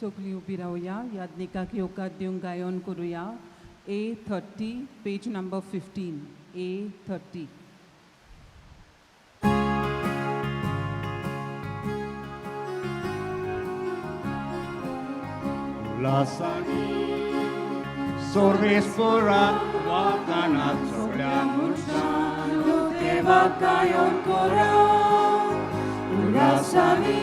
सगळीं उबी रावया. यादनिकाक येवकार दिवंक गायन करुया. A 30, page number 15, A 30. उल्हासांनी सोर्वेस्वराक वागानात सगळ्या मनशांनो देवाक गायन करात. उल्हासांनी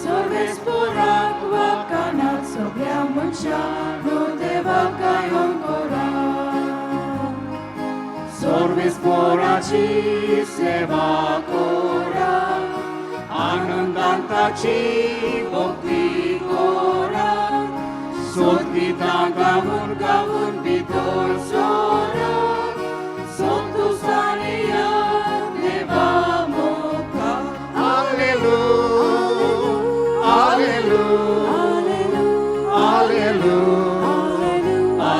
सर्वेस्पोराक वाकानात सगळ्या मनशांनो देवाक गायन करात. सोर्वेस्वराची सेवा करात, आनंदान ताची भक्ती करात, सोदगितां गावन गावन भितर सरात, संतोषाने यात देवा मुखार. Alleluia, Alleluia, Alleluia,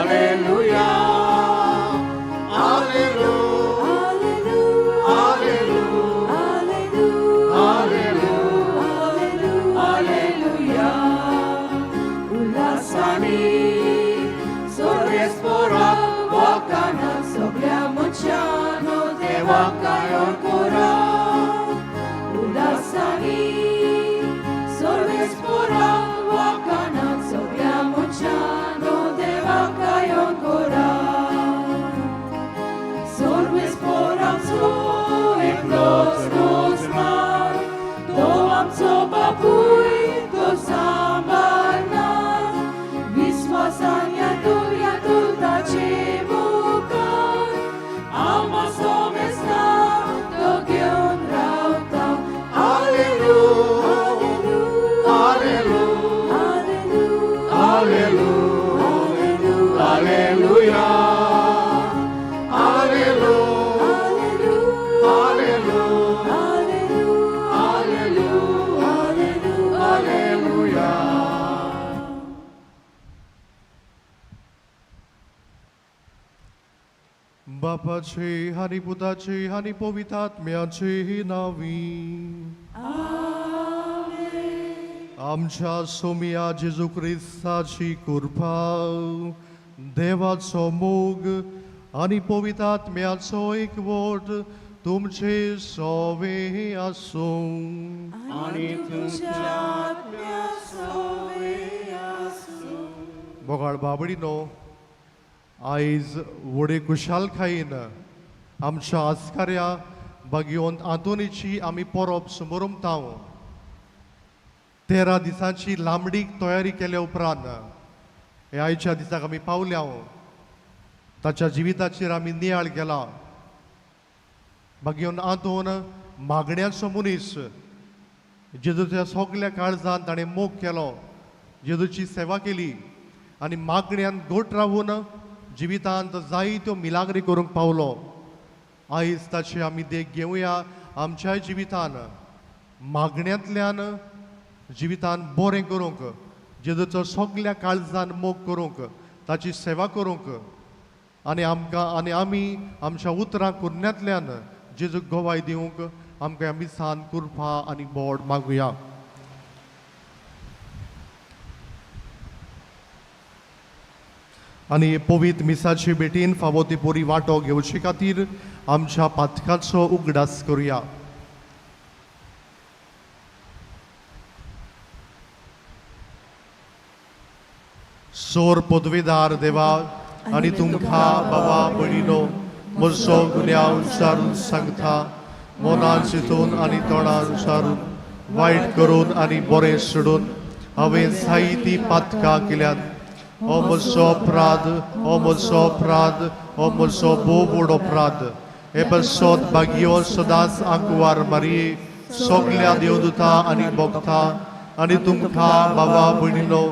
Alleluia, Alleluia, Alleluia, Alleluia, Alleluia. उल्हासांनी सर्वेस्पोराक वाकानात सगळ्या मनशांनो देवाक गायन करात. उल्हासांनी सर्वेस्पोराक वाकानात सगळ्या मनशांनो देवाक गायन करात. सर्वेस्पोराचो एकलोच रोजगार, तो आमचो बापूय, तो सांबाळणार. विस्वासान यातूल यातूल ताचे मुखार, आमा सोमेस्ता तो घेवन रावता. Alleluia, Alleluia, Alleluia, Alleluia, Alleluia, Alleluia, Alleluia, Alleluia. बापाचे आनी पुताचे आनी पवित्र आत्म्याचे नांवी. आमच्या सोमिया जेजू क्रिस्ताची कृपा, देवाचो मोग आनी पवित्र आत्म्याचो एकवट तुमचे सोवे आसूं. आनी तुमच्या आत्म्या आसूं. मोगाळ बाबडीनो, आयज व्हडे खुशालकायेन आमच्या आस्काऱ्या भाग्यवंत आंतोनीची आमी परब समोरमतांव. 13 दिसांची लांबडीक तयारी केल्या उपरांत हे आयच्या दिसाक आमी पावल्या. ताच्या जिविताचेर आमी नियाळ केला. भाग्यवंत आंतोन मागण्याचो मनीस. जेजूच्या सगल्या काळजान ताणें मोग केलो, जेजूची सेवा केली आनी मागण्यान गोट रावून जिवितांत जायत्यो मिलाग्री करूंक पावलो. आयज ताची आमी देख घेवया. आमच्याय जिवितान मागण्यांतल्यान जिवितान बरें करूंक, जेजूचो सगल्या काळजान मोग करूंक, ताची सेवा करूंक आनी आमकां आनी आमी आमच्या उतरां कुरण्यांतल्यान जेजूक गवाय दिवंक आमकां आमी सान कृपा आनी बोड मागुया. आनी पवित्र मिसाची भेटीन फावो ती पुरी वांटो घेवचे खातीर आमच्या पातकाचो उगडास करुया. सोर पदवीदार देवा आनी तुमकां बाबा भयणीनो म्हजो गुन्यांव सारून सांगता. मनान चिंतून आनी तोंडान सारून, वायट करून आनी बरें सोडून हांवें जायतीं पातकां केल्यात. हो म्हजो अपराध, हो म्हजो अपराध, हो म्हजो भोव व्हड अपराध. हे पासत भाग्यो सदांच आंकवार मारये, सगल्या देवदूता आनी भोगता आनी तुमकां बाबा भयणीनो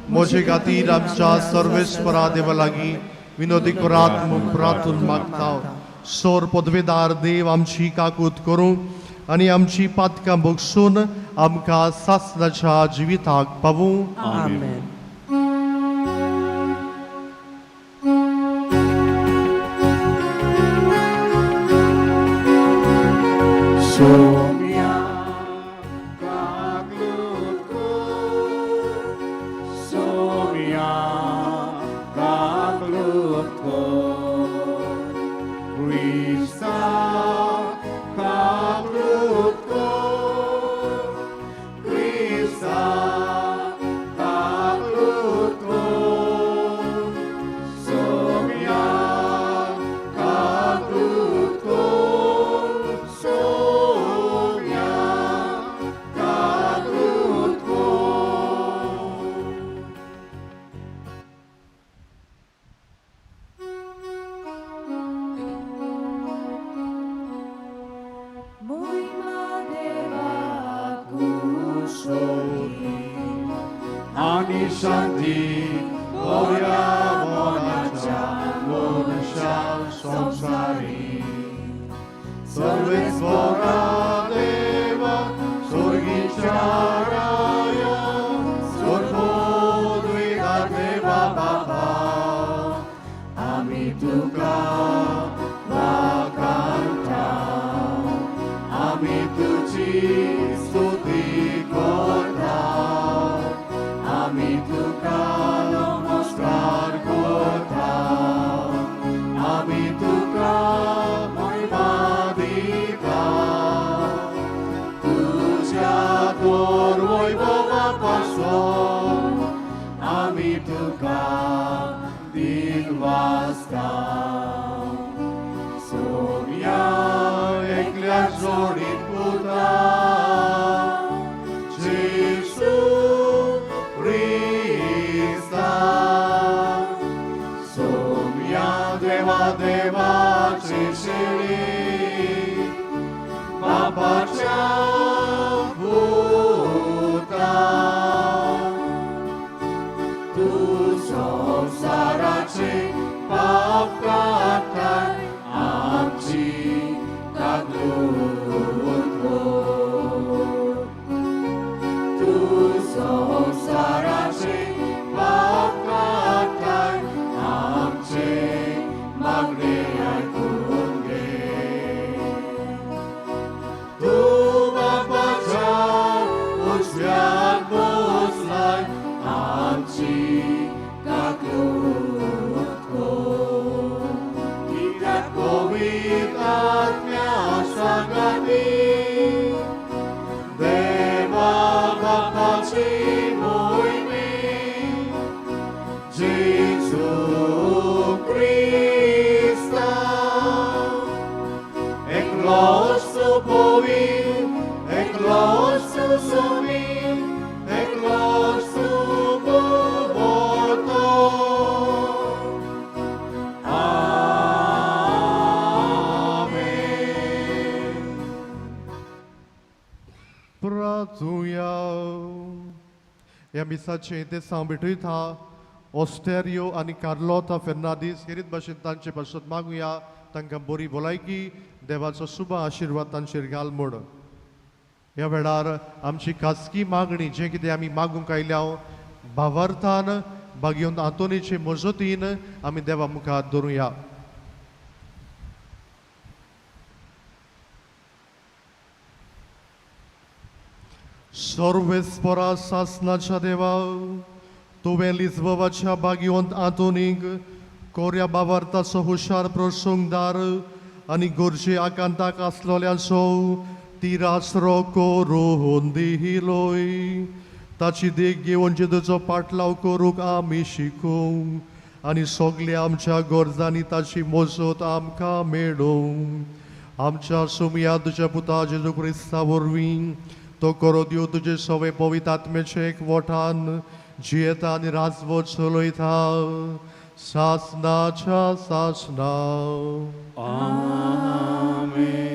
म्हजे खातीर आमच्या सर्वेस्परा देवा लागीं विनोदी करात म्हूण प्रार्थून मागता. सोर पदवेदार देव आमची काकूत करूं आनी आमची पातकां बगसून आमकां सासनाच्या जिविताक पावूं. आमेन. सोम्या काकलूत कर, क्रिस्ता काकलूत कर, क्रिस्ता काकलूत कर, सोम्या काकलूत कर, सोम्या काकलूत कर. मोहिमा देवा कुशोली आनी शांती बऱ्या मनाच्या मनशा संवसारी सर्वेच बरा देवा स्वर्गीच्या राया स्वर्गोद्वेगा देवा बाबा आमी तुका वाखाणटा आमी तुजी स्तुती करता आमी तुका नमस्कार करता आमी तुका महिमा दिता तुज्या तोर वैभवा पासून आमी तुका दिन वाचता सोम्या एकल्या जोडीत पुता जेसू क्रिस्ता सोम्या देवा देवाची शिळी बापाच्या पुता तूं संवसाराचे पाप काडटाय आमची काकलूत कर. तूं संवसाराचे पाप काडटाय आमचे मागणे आयकून घे. तूं बापाच्या उजव्यान बसलाय आमची काकलूत कर. कित्याक पवित्र आत्म्या सांगाती देवा बापाची मोहिमे जेजू क्रिस्ता एकलोच पवित्र, एकलोच सुमी, एकलोच बुबोतो. आमेन. प्रार्थुया. ह्या मिसाचें देसांव भेटयता ऑस्टेरियो आनी कार्लोता फेर्नादीस हेरीत भाशेन तांचे पासत मागुया तांकां बरी भलायकी देवाचो शुभ आशिर्वाद तांचेर घाल म्हूण. ह्या वेळार आमची खासगी मागणी जें कितें आमी मागूंक आयल्या भावार्थान बागेवन आंतोनीचे मजतीन आमी देवा मुखार दवरुया. सर्वेस्परा सासनाच्या देवा, तुवें लिजबोवाच्या बागिवंत आंतोनीक कोऱ्या बावार्थाचो हुशार प्रसंगदार आनी गरजे आकांताक आसलोल्यांचो तिरासरो करून दिलोय. ताची देख घेवन जेजूचो पाटलाव करूंक आमी शिकूं आनी सगल्या आमच्या गरजांनी ताची मजत आमकां मेळूं. आमच्या सुमया तुज्या पुता जेजू क्रिस्ता वरवीं तो करो दिव तुजे सवे पवित्र आत्म्याचे एक वठान जियेता आनी राजवट चलयता सासनाच्या सासना. आमेन.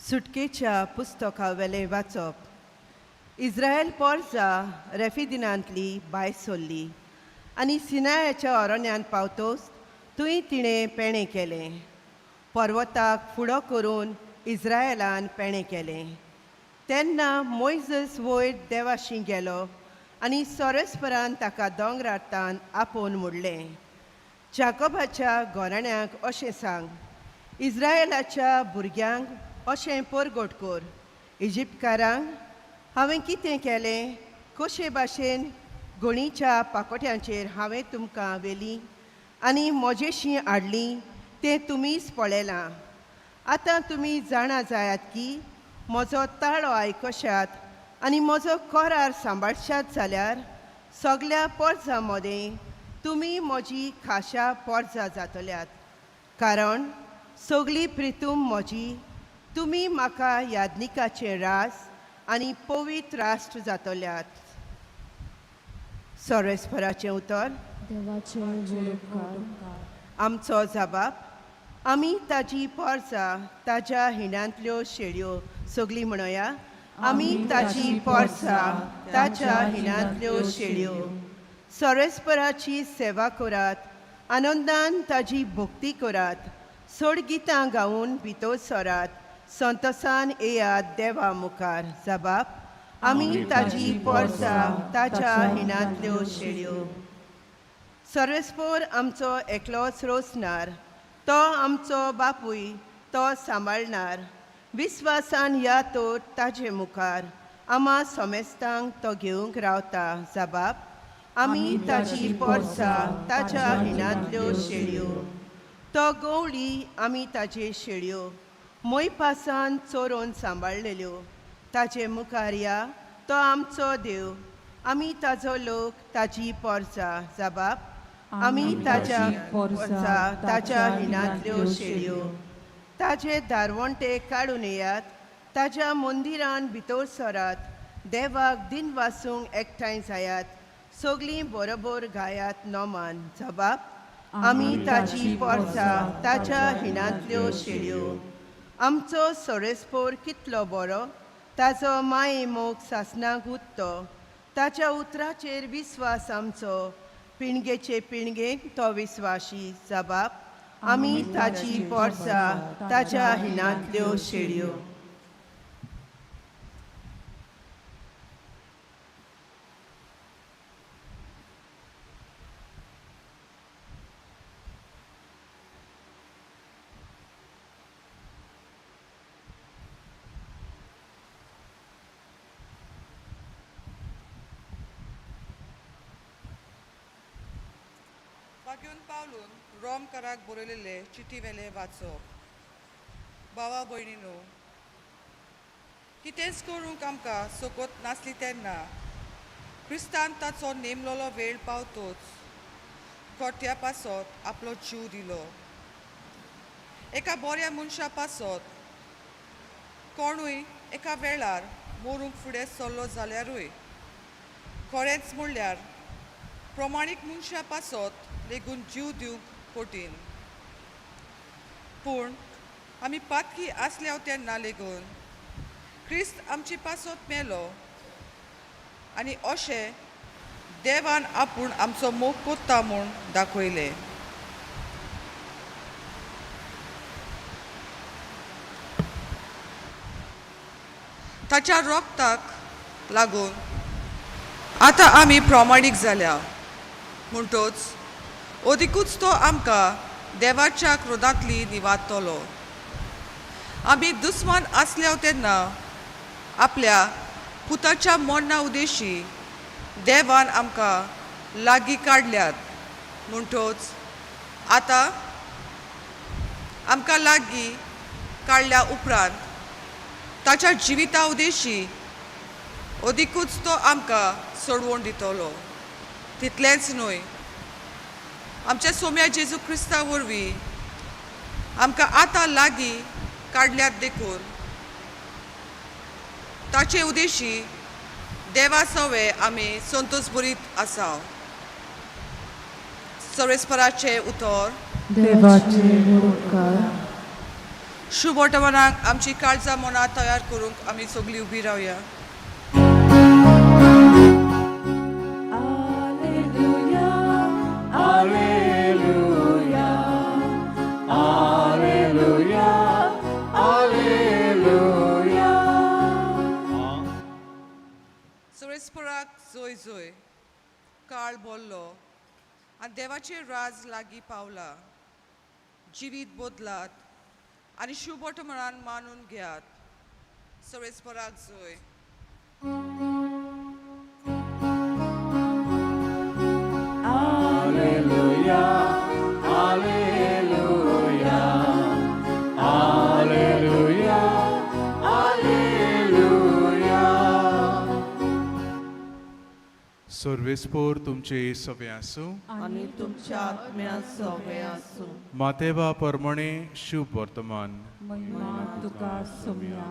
सुटकेच्या पुस्तकावेलें वाचप. इस्रायल पोरजा रेफिदिनांतली बाय सोल्ली आनी सिनायाच्या अरण्यांत पावतोच थंय तिणें पेणें केलें. पर्वताक फुडो करून इस्रायलान पेणें केलें. तेन्ना मोयजस वयर देवाशी गेलो आनी सोरेस्परान ताका दोंगरार तान आपोवन म्हणलें, जाकोबाच्या घराण्याक अशें सांग, इज्रायलाच्या भुरग्यांक अशें परगट कर, इजिप्तकारांक हांवें कितें केलें, कशे भाशेन गोणीच्या पाकोट्यांचेर हांवें तुमकां व्हेलीं आनी म्हजेशी हाडलीं तें तुमीच पळयलां. आतां तुमी जाणा जायात की म्हजो ताळो आयकशात आनी म्हजो करार सांबाळशात जाल्यार सगल्या पोरजां मदें तुमी म्हजी खाशा पोरजां जातल्यात, कारण सगळी प्रितूम म्हजी. तुमी म्हाका यादनिकाचें रास आनी पवित्र राष्ट्र जातल्यात. सोरेस्पराचें उतर. देवाचे उपकार. आमचो जबाब. आमी ताजी पोरसां ताज्या हिणांतल्यो शेळयो. सगळीं म्हणोया, आमी ताजी पोरसां ताज्या हिणांतल्यो शेळयो. सोरेस्पराची सेवा करात, आनंदान ताजी भक्ती करात, सोड गितां गावन भितर सरात, संतोसान येयात देवा मुखार. जबाब. आमी ताजी पोरसां ताज्या हिणांतल्यो शेळयो. सर्वेस्पोर आमचो एकलोच रोसणार, तो आमचो बापूय, तो सांबाळणार. विस्वासान या तर ताजे मुखार, आमा सोमेस्तांक तो घेवंक रावता. जबाब. आमी ताजी पोरसां ताज्या हिणांतल्यो शेळयो. तो गवळी, आमी ताजे शेळयो, मोयपासान चोरोन सांबाळलेल्यो. ताजे मुखार या, तो आमचो देव, आमी ताजो लोक, ताजी पोरसां. जबाब. आमी ताज्या पोरसां ताज्या हिणांतल्यो शेळयो. ताजे दारवंटे काडून येयात, ताज्या मंदिरान भितर सरात, देवाक दिन वासूंक एकठांय जायात, सगळीं बरोबर गायात नोमान. जबाब. आमी ताजी पोरसां ताज्या हिणांतल्यो शेळयो. आमचो सोरेस्पोर कितलो बरो, ताजो माये मोग सासणाक उत्तो. ताच्या उतराचेर विस्वास आमचो, पिणगेचे पिणगेक तो विस्वाशी. जबाब. आमी ताजी पोरसां ताज्या हिणांतल्यो शेळयो. वाक्यून पावलून रोमकाराक बरयलेले चिटी वेले वाचप. बाबा भयणीनो, कितेंच करूंक आमकां सोकोत नासली तेन्ना क्रिस्तान ताचो नेमलोलो वेळ पावतोच खोट्या पासत आपलो जीव दिलो. एका बऱ्या मनशा पासत कोणूय एका वेळार मरूंक फुडें सरलो जाल्यारूय खरेंच म्हणल्यार प्रमाणीक मनशा पासत लेगून जीव दिवंक कठीण. पूण आमी पातकी आसल्या तेन्ना लेगून क्रिस्त आमचे पासत मेलो आनी अशें देवान आपूण आमचो मोग कोत्ता म्हूण दाखयलें. ताच्या रोगताक लागून आतां आमी प्रमाणीक जाल्या, म्हणटोच अदिकूच तो आमकां देवाच्या क्रोधांतली निवारतलो. आमी दुस्मान आसल्या तेन्ना आपल्या पुताच्या मरणा उद्देशी देवान आमकां लागीं काडल्यात, म्हणटोच आतां आमकां लागीं काडल्या उपरांत ताच्या जिविता उद्देशी अदिकूच तो आमकां सोडवण दितलो. तितलेंच न्हय, आमच्या सोम्या जेजू क्रिस्ता वरवीं आमकां आतां लागीं काडल्यात देखून ताचे उद्देशी देवा सवे आमी संतोष बरीत आसा. सर्वेस्पराचें उतर. देवाचे उपकार. शुभ वर्तमानाक आमची काळजां मनां तयार करूंक आमी सगळीं उबी रावया. Alleluia, Alleluia, Alleluia, Alleluia. सर्वेस्पराक जय जोय, काळ बोल्लो आनी देवाचें राज लागीं पावला. जिवीत बदलात आनी शुभवर्तमानान मानून घेयात. सवेस्पराक जोय. सर्वेस्पोर तुमचे सवे आसूं आनी तुमच्या आत्म्या सवे आसूं. मातेवा परमणे शुभ वर्तमान. महिमा तुका सोम्या.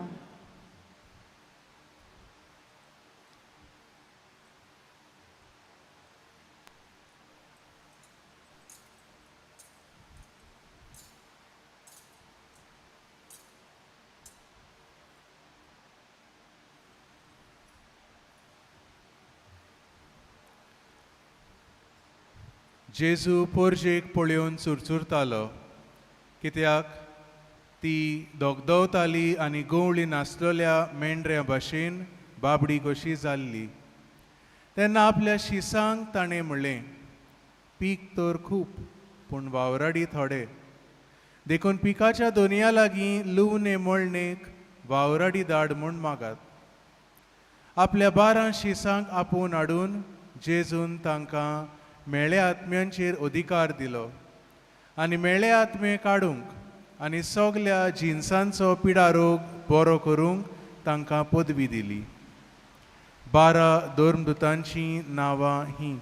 जेजू पोरजेक पळोवन चुरचुरतालो, कित्याक ती दोगदवताली आनी गवळी नासलेल्या मेंढऱ्या भाशेन बाबडी कशी जाल्ली. तेन्ना आपल्या शिसांक ताणें म्हणलें, पीक तर खूब पूण वावराडी थोडे, देखून पिकाच्या दोनया लागीं लुवणे मळणेक वावराडी धाड म्हूण मागात. आपल्या 12 शिसांक आपोवन हाडून जेजून तांकां मेळे आत्म्यांचेर अधिकार दिलो आनी मेळे आत्मे काडूंक आनी सगल्या जिनसांचो पिडारोग बरो करूंक तांकां पदवी दिली. 12 धर्मदुतांचीं नांवां हीं.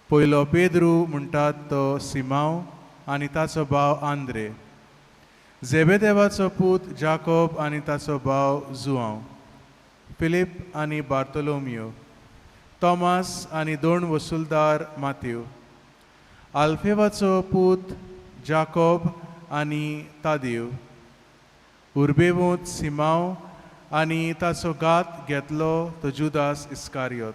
पयलो पेद्रू म्हणटात तो सिमांव आनी ताचो भाव आंद्रे, झेबेदेवाचो पूत जाकोब आनी ताचो भाव जुआंव, फिलीप आनी बार्तोलोमियो, तॉमास आनी 2 वसुलदार मातेव, आल्फेवाचो पूत जाकोब आनी तादेव, उर्बेवंत सिमांव आनी ताचो घात घेतलो तो जुदास इस्कारियोत.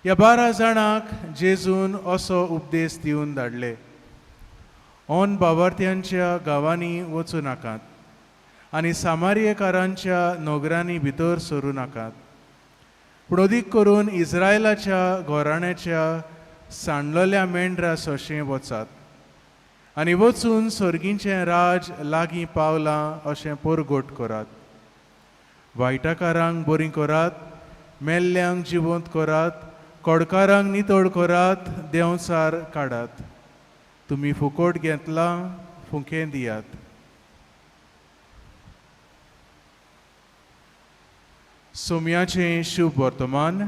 ह्या 12 जाणांक जेजून असो उपदेश दिवन धाडले, ऑन बावार्थ्यांच्या गांवांनी वचूं नाकात आनी सामारियकारांच्या नगरांनी भितर सरूं नाकात, पूण अदीक करून इस्रायलाच्या घराण्याच्या सांडलेल्या मेंढरा सोशें वचात आनी वचून सर्गीचें राज लागीं पावलां अशें परगट करात. वायटाकारांक बरीं करात, मेल्ल्यांक जिवंत करात, कोडकारांक नितळ करात, देंवचार काडात. तुमी फुकोट घेतलां, फुकें दियात. सोम्याचें शुभ वर्तमान.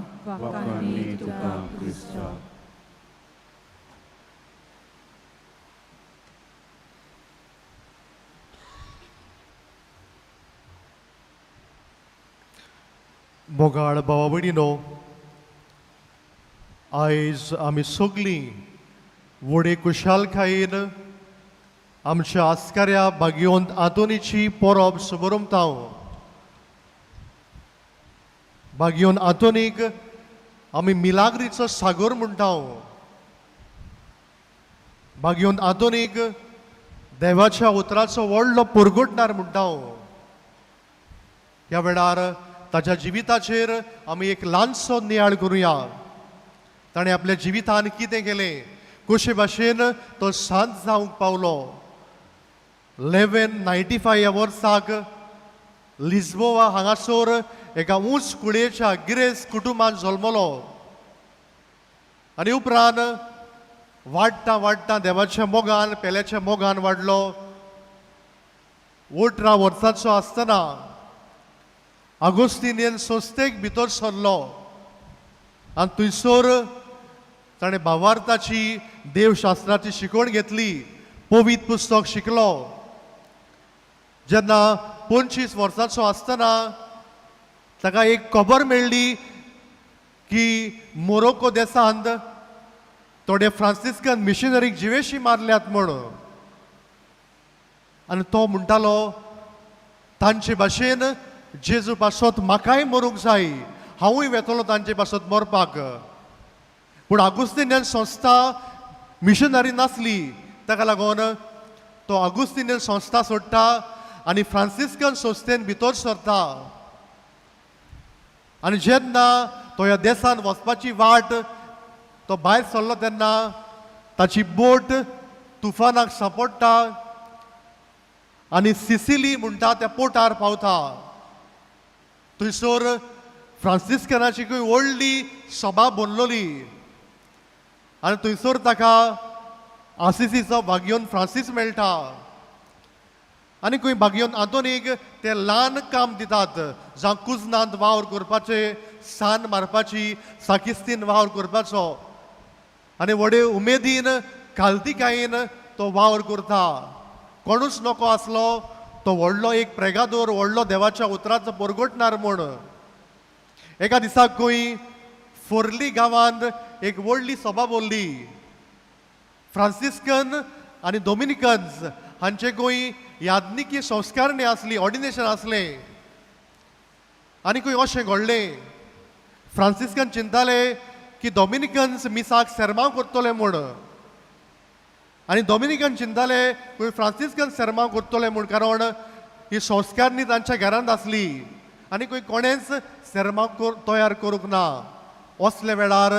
मोगाळ भावा भयणीनो, आयज आमी सगळीं व्हडे खुशालकायेन आमच्या आस्काऱ्या भाग्योंत आंतोनीची परब सुबरमता. भाग्योन आंतोनीक आमी मिलाग्रीचो सागोर म्हणटा. भाग्योन आंतोनीक देवाच्या उतराचो व्हडलो पुरगुटणार म्हणटा. ह्या वेळार ताच्या जिविताचेर आमी एक ल्हानसो नियाळ करुया. ताणें आपल्या जिवितान कितें केलें, कशे भाशेन तो शांत जावंक पावलो. 1195 ह्या वर्साक लिस्बोवा हांगासर एका उंच कुळयेच्या गिरेस्त कुटुंबान जल्मलो आनी उपरांत वाडटा वाडटा देवाच्या मोगान, पेल्याच्या मोगान वाडलो. 18 वर्सांचो आसतना आगोस्तिनियन संस्थेक भितर सरलो आनी थंयसर ताणें भावार्थाची, देवशास्त्राची शिकवण घेतली, पवित्र पुस्तक शिकलो. जेन्ना 25 वर्सांचो आसतना ताका एक खबर मेळ्ळी की मोरोको देशांत थोडे फ्रांसिस्कन मिशनरीक जिवेशी मारल्यात म्हणून. आनी तो म्हणटालो, तांचे भाशेन जेजू पासत म्हाकाय मरूंक जाय, हांवूय वेतलो तांचे पासत मरपाक. पूण आगुस्तिनियन संस्था मिशनरी नासली, ताका लागून तो आगुस्तिनियन संस्था सोडटा आनी फ्रांसिस्कन संस्थेन भितर सरता. आनी जेन्ना तो ह्या देसान वचपाची वाट तो भायर सरलो तेन्ना ताची बोट तुफानाक सांपडटा आनी सिसिली म्हणटा त्या पोटार पावता. थंयसर फ्रांसिस्कनाची खंय व्हडली सभा बनलोली आनी थंयसर ताका आसिसीचो भाग्योन फ्रांसीस मेळटा आनी खंय भाग्योन आंतोनीक ते ल्हान काम दितात, जावं कुजनांत वावर करपाचें, सान मारपाची, साकिस्तीन वावर करपाचो. आनी व्हडे उमेदीन कालतिकायेन तो वावर करता. कोणूच नको आसलो तो व्हडलो एक प्रेगादोर, व्हडलो देवाच्या उतराचो परगटणार म्हूण. एका दिसाक खंय फोर्ली गांवांत एक व्हडली सभा भरली. फ्रांसिस्कन आनी डोमिनिकन्स हांचे खंय याज्ञिकी संस्कारणी आसली, ऑर्डिनेशन आसलें. आनी खंय अशें घडलें, फ्रांसिस्कन चिंताले की डोमिनिकन्स मिसाक सेर्मांव करतले म्हूण आनी डोमिनिकन चिंताले खंय फ्रांसिस्कन सेर्मांव करतले म्हूण, कारण ही संस्कारणी तांच्या घरांत आसली आनी खंय कोणेंच सेर्मांव तयार करूंक ना. असल्या वेळार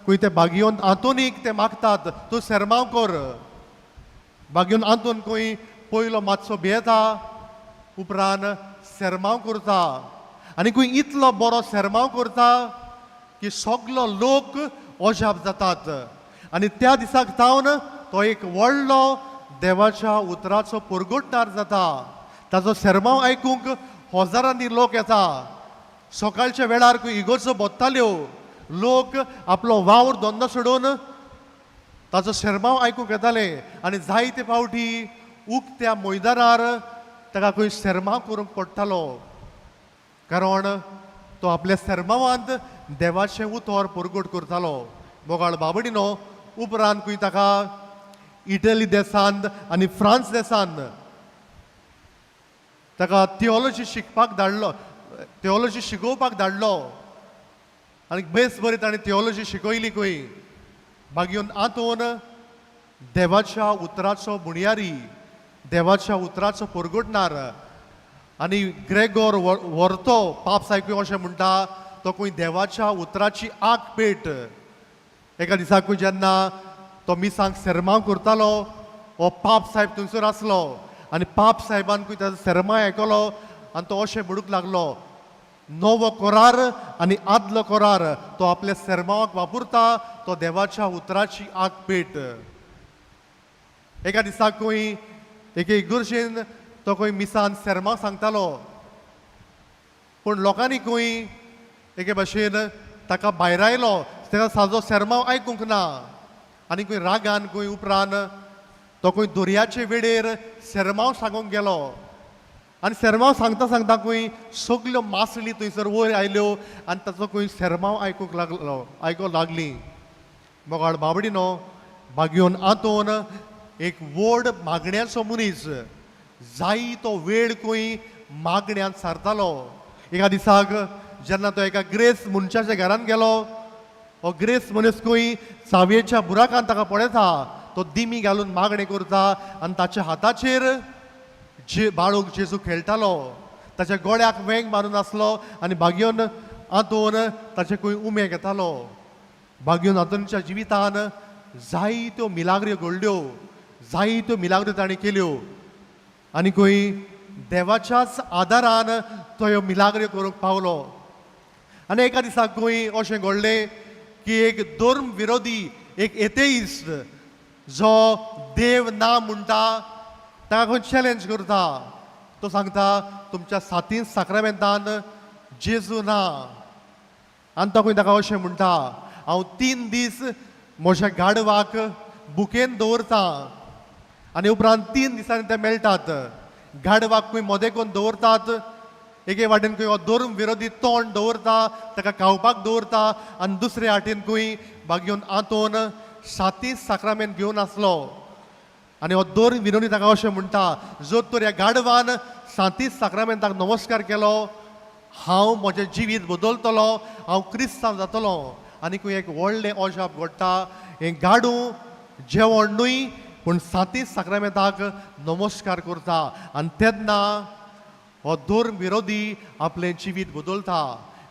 खंय ते भाग्योन आंतोनीक ते मागतात, तूं सेर्मांव कर. भाग्योन आंतोन खंय पयलो मातसो भियेता, उपरांत सेर्मांव करता आनी खंय इतलो बरो सेर्मांव करता की सगलो लोक अजाप जातात. आनी त्या दिसाक जावन तो एक व्हडलो देवाच्या उतराचो परगटणार जाता. ताचो सेर्मांव आयकूंक हजारांनी लोक येता. सकाळच्या वेळार खंय इगोर्जो भोंवताल्यो, लोक आपलो वावर धंदो सोडून ताचो सेर्मांव आयकूंक येताले आनी जायते फावटी उक्त्या मैदानार ताका खंय सेर्मांव करूंक पडटालो, कारण तो आपल्या सेर्मांवांत देवाचें उतर परगट करतालो. मोगाळ बाबडिनो, उपरांत खंय ताका इटली देशांत आनी फ्रांस देशांत ताका थियोलॉजी शिकपाक धाडलो, थियोलॉजी शिकोवपाक धाडलो आनी बेस बरी ताणें थियोलॉजी शिकयली. खंय भाग्योन आंतोन देवाच्या उतराचो बुणयारी, देवाच्या उतराचो परगटणार आनी ग्रेगोर व्हरतो पाप सायकू अशें म्हणटा, तो खंय देवाच्या उतराची आग पेट. एका दिसाकूय जेन्ना तो मिसांक सेर्मांव करतालो, हो पाप साहेब थंयसर आसलो आनी पाप साहेबान खंय ताजो सेर्मांव आयकलो आनी तो अशें म्हणूंक लागलो, नवो कोरार आनी आदलो कोरार तो आपल्या सेर्मांवाक वापरता, तो देवाच्या उतराची आग पेट. एका दिसाक खंय एके इगर्जेन तो खंय मिसान सेर्मांव सांगतालो, पूण लोकांनी खंय एके भाशेन ताका भायरायलो, ताका साजो सेर्मांव आयकूंक ना आनी खंय रागान खंय उपरांत तो खंय दर्याचे वेळेर सेर्मांव सांगूंक गेलो आनी सेर्मांव सांगता सांगता खंय सगल्यो मासळी थंयसर वयर आयल्यो आनी ताचो खंय सेर्मांव आयकूंक लागलो, आयकूंक लागली. मोगाळ बाबडिनो, भाग्योन आंतोन एक व्हड मागण्याचो मनीस, जायतो वेळ खंय मागण्यांत सारतालो. एका दिसाक जेन्ना तो एका ग्रेस मनशाच्या घरांत गेलो, हो ग्रेस मनीस खंय चावयेच्या बुराकान ताका पळयता, तो दिमी घालून मागणें करता आनी ताच्या हाताचेर जे बाळूक जेजू खेळटालो, ताच्या गोळ्याक वेंग मारून आसलो आनी भाग्योन आंतोन ताचे खंय उमे घेतालो. भाग्योन आंतोनच्या जिवितान जायत्यो मिलाग्र्यो घडल्यो, जायत्यो मिलाग्र्यो ताणें केल्यो आनी खंय देवाच्याच आदारान तो ह्यो मिलाग्र्यो करूंक पावलो. आनी एका दिसाक खंय अशें घडलें की एक धर्म विरोधी, एक एतेइस्ट जो देव ना म्हणटा ताका खंय चॅलेंज करता. तो सांगता, तुमच्या सातीन साक्रामेंतान जेजू ना. आनी तो खंय ताका अशें म्हणटा, हांव 3 दीस म्हज्या गाडवाक बुकेन दवरता आनी उपरांत 3 दिसांनी ते मेळटात. गाडवाक खंय मदें करून दवरतात, एके वाटेन खंय हो धर्म विरोधी तोंड दवरता, ताका खावपाक दवरता आनी दुसरे वाटेन खंय भाग्योन आंतोन साती साक्रामेंत घेवन आसलो आनी हो धर्म विरोधी ताका अशें म्हणटा, जर तर ह्या गाडवान साती साक्रामेंताक नमस्कार केलो, हांव म्हजें जिवीत बदलतलो, हांव क्रिस्तांव जातलो. आनी खंय एक व्हडलें अजाप घडटा, हें गाडू जेवण न्हय पूण साती साक्रामेंताक नमस्कार करता आनी तेन्ना हो धर्म विरोधी आपलें जिवीत बदलता.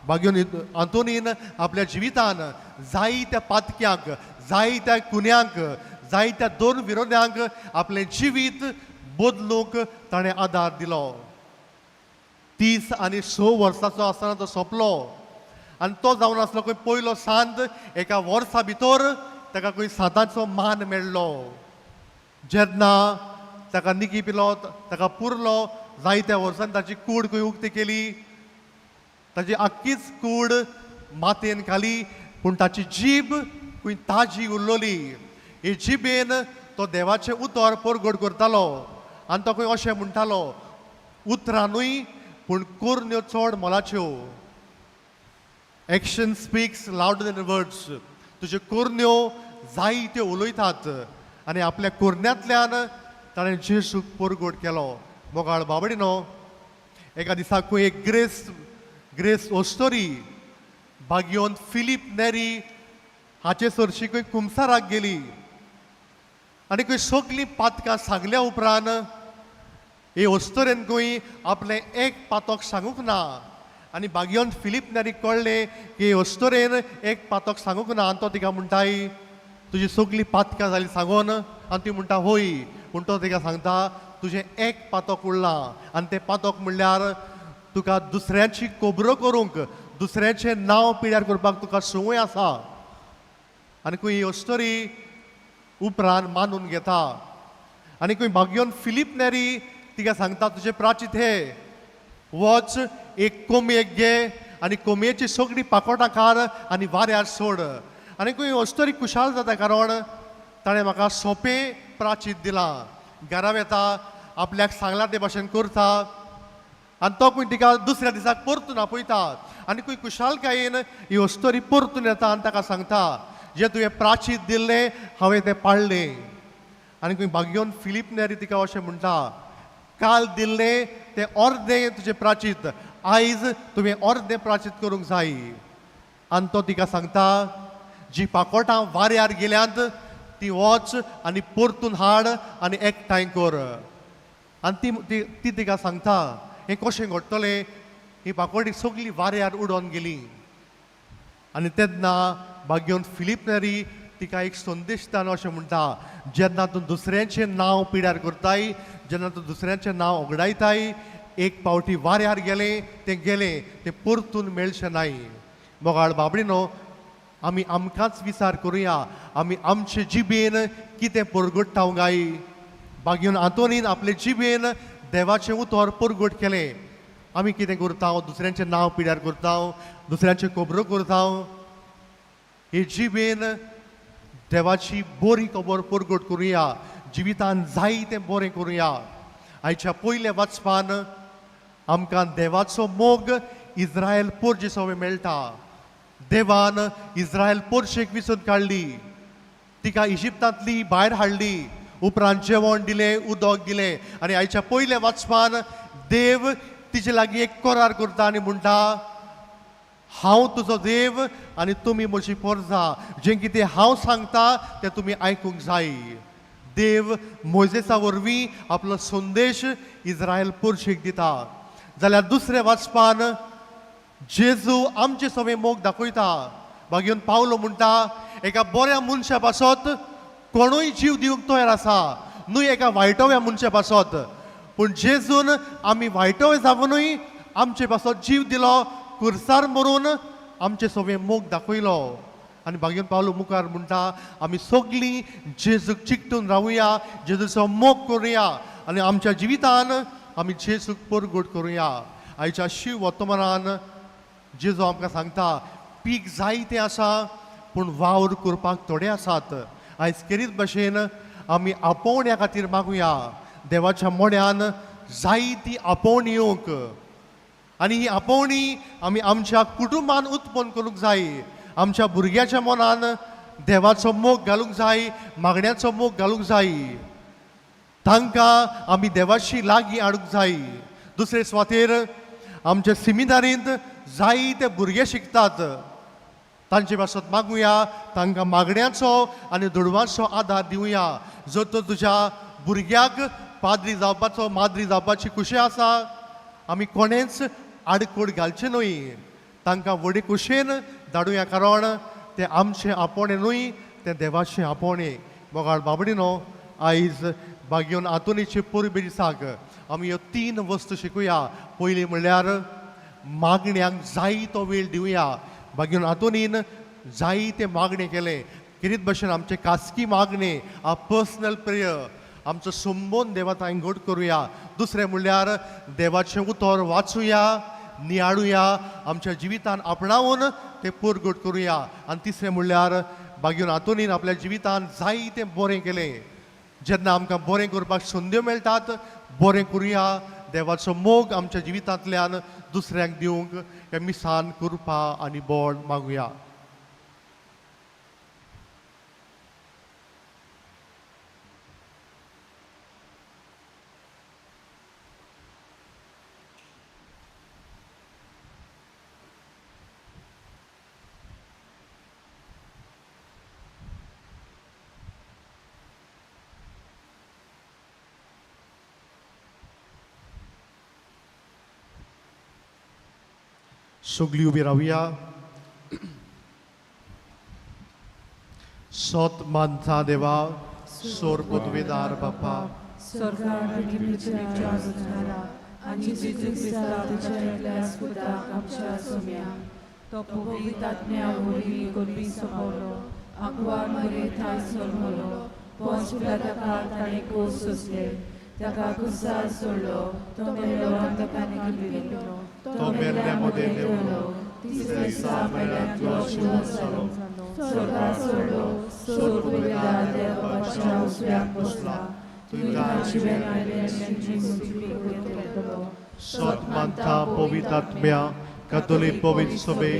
बागेवन आंतोनीन आपल्या जिवितान जायत्या पातक्यांक, जायत्या कुन्यांक, जायत्या दोन विरोध्यांक आपलें जिवीत बदलूंक ताणें आदार दिलो. 36 वर्साचो आसतना तो सोंपलो आनी तो जावन आसलो खंय पयलो सांत. एका वर्सा भितर ताका खंय सांताचो मान मेळ्ळो. जेन्ना ताका निकी पिलो, ताका पुरलो, जायत्या वर्सान ताची कूड खंय उक्ती केली, ताची आख्खीच कूड मातयेन खाली, पूण ताची जीब खंय ताजी उरलोली. हे जिबेन तो देवाचें उतर परगट करतालो आनी तो खंय अशें म्हणटालो, उतरां न्हय पूण कोरण्यो चड मोलाच्यो. Action speaks louder than words. तुज्यो कोरण्यो जायत्यो उलयतात आनी आपल्या कोरण्यांतल्यान ताणें जेजूक परगट केलो. मोगाळ बाबडिनो, एका दिसा खंय एक ग्रेस ग्रेस ओस्तोरी बागयोन फिलीप नेरी हाचे सरशी खंय कुमसाराक गेली आनी खंय सगलीं पातकां सांगल्या उपरांत हे ओस्तोरेन खंय आपलें एक पातक सांगूंक ना आनी बागयोन फिलीप नेरीक कळ्ळें की ओस्तोरेन एक पातक सांगूंक ना आनी तो तिका म्हणटाय, तुजी सगलीं पातकां जालीं सांगून. आनी ती म्हणटा होय, पूण तो तिका सांगता तुजें एक पातक उरलां आनी तें पातक म्हणल्यार तुका दुसऱ्याची खबरो करूंक, दुसऱ्याचें नांव पिड्यार करपाक तुका संवय आसा. आनी खंय ही अस्तोरी उपरांत मानून घेता आनी खंय भाग्योन फिलीप नेरी तिका सांगता तुजें प्राचीत हे, वच एक कोंबयेक घे आनी कोंबयेची सगळीं पाकोटां काड आनी वाऱ्यार सोड. आनी खंय अस्तोरी खुशाल जाता कारण ताणें म्हाका सोंपें प्राचीत दिलां. घरा वेता, आपल्याक सांगलां ते भाशेन करता आनी तो खंय तिका दुसऱ्या दिसाक परतून आपयता आनी खंय खुशालकायेन ही अस्तोरी परतून येता आनी ताका सांगता जें तुवें प्राचीत दिल्लें हांवें तें पाळ्ळें. आनी खंय भाग्योन फिलीप नेरी तिका अशें म्हणटा, काल दिल्लें तें अर्दें तुजें प्राचीत, आयज तुवें अर्दें प्राचीत करूंक जाय. आनी तो तिका सांगता जी पाकोटां वाऱ्यार गेल्यांत ती वच आनी परतून हाड आनी एकठांय कर. आनी ती ती तिका सांगता हें कशें घडटलें, ही पाकोटी सगळी वाऱ्यार उडोवन गेली. आनी तेन्ना भाग्योन फिलीप नेरी तिका एक संदेश दिता अशें म्हणटा, जेन्ना तूं दुसऱ्यांचें नांव पिड्यार करताय, जेन्ना तूं दुसऱ्यांचें नांव ओगडायताय, एक पावटी वाऱ्यार गेलें तें गेलें, तें परतून मेळचें नाय. मोगाळ बाबडिनो, आमी आमकांच विचार करुया, आमी आमचे जिबेन कितें परगट्टा गाय. बागयोन आंतोनीन आपले जिबेन देवाचें उतर परगट केलें. आमी कितें करता, दुसऱ्यांचें नांव पिड्यार करता, दुसऱ्यांच्यो खबरो करता. हे जिबेन देवाची बरी खबर परगट करुया, जिवितान जाय तें बरें करुया. आयच्या पयल्या वाचपान आमकां देवाचो मोग इस्रायल पोरजे सवय मेळटा. देवान इस्रायल पोरशेक विसून काडली, तिका इजिप्तांतली भायर हाडली, उपरांत जेवण दिलें, उदक दिलें. आनी आयच्या पयल्या वाचपान देव तिचे लागीं एक करार करता आनी म्हणटा, हांव तुजो देव आनी तुमी म्हजी पोरजा, जें कितें हांव सांगता तें तुमी आयकूंक जाय. देव मोजेसा वरवीं आपलो संदेश इस्रायल पोरशेक दिता. जाल्यार दुसऱ्या वाचपान जेजू आमचे सवे मोग दाखयता. बागेवन पावलो म्हणटा, एका बऱ्या मनशा पासत कोणूय जीव दिवंक तयार आसा, न्हय एका वायटव्या मनशा पासत. पूण जेजून आमी वायटवे जावनूय आमचे पासत जीव दिलो, कुर्सार मरून आमचे सवे मोग दाखयलो. आनी बागेवन पावलो मुखार म्हणटा, आमी सगळीं जेजूक चिकटून रावया, जेजूचो मोग करुया आनी आमच्या जिवितान आमी जेजूक परगट करुया. आयच्या शिव वर्तमानान जेजू आमकां सांगता, पीक जायतें आसा पूण वावर करपाक थोडे आसात. आयज केरीत भशेन आमी आपोवण्या खातीर मागुया, देवाच्या मोड्यान जायती आपोवणी येवंक आनी ही आपोवणी आमी आमच्या कुटुंबान उत्पन्न करूंक जाय. आमच्या भुरग्याच्या मनान देवाचो मोग घालूंक जाय, मागण्याचो मोग घालूंक जाय, तांकां आमी देवाशी लागीं हाडूंक जाय. दुसरे सुवातेर आमच्या सिमिनारींत जायते भुरगे शिकतात, तांचे पासत मागुया, तांकां मागण्याचो आनी दुडवांचो आदार दिवया. जर तर तुज्या भुरग्याक पाद्री जावपाचो, माद्री जावपाची खुशी आसा, आमी कोणेंच आडकोड घालचें न्हय. तांकां व्हडी कुशेन धाडुया, कारण तें आमचें आपोवणें न्हय, तें देवाचें आपोवणें. मोगाळ बाबडीनो, आयज बागयोन आंतोनीचे परबे दिसाक आमी ह्यो तीन वस्तू शिकुया. पयलीं म्हणल्यार मागण्यांक जाय तो वेळ दिवया. बागयोन आंतोनीन जाय तें मागणें केलें. किरीत भशेन आमचें खासगी मागणें, आ पर्सनल प्रेयर, आमचो संबंद देवा थंय घट करुया. दुसरें म्हणल्यार देवाचें उतर वाचुया, नियाळुया, आमच्या जिवितान आपणावन तें परगट करुया. आनी तिसरें म्हणल्यार बागयोन आंतोनीन आपल्या जिवितान जायतें बरें केलें. जेन्ना आमकां बरें करपाक संद्यो मेळटात, बरें करुया. देवाचो मोग आमच्या जिवितांतल्यान दुसऱ्यांक दिवंक ह्या मिसान कृपा आनी बळ मागुया. सगळीं उबी रावया. सोत मानता देवा, सोर पदवेदार बापा, स्वर्गार आनी पृथ्वीच्या रचणारा आनी जेजू क्रिस्ता ताच्या एकल्या पुताक आमच्या सोम्या, तो पवित्र आत्म्या वरवीं गोरवी सोंपवलो, आंकवार मरे थांय सोडलो, पोंच पिलाताका ताणें कोस सोंसले, ताका कुसार सोडलो, तो मेलो आनी ताका निखलिलो, तो मेल्ल्या मदें देंवलो, तिसऱ्या दिसा मेल्ल्यांतलो जिवंत जालो, स्वर्गार सोडलो, सोर पदवेदार देव बापाच्या उजव्याक बसला, तुका जिवें आयिल्ल्यांची करतलो. सोत मानता पवित्र आत्म्या, कातोलीक पवित्र सभे,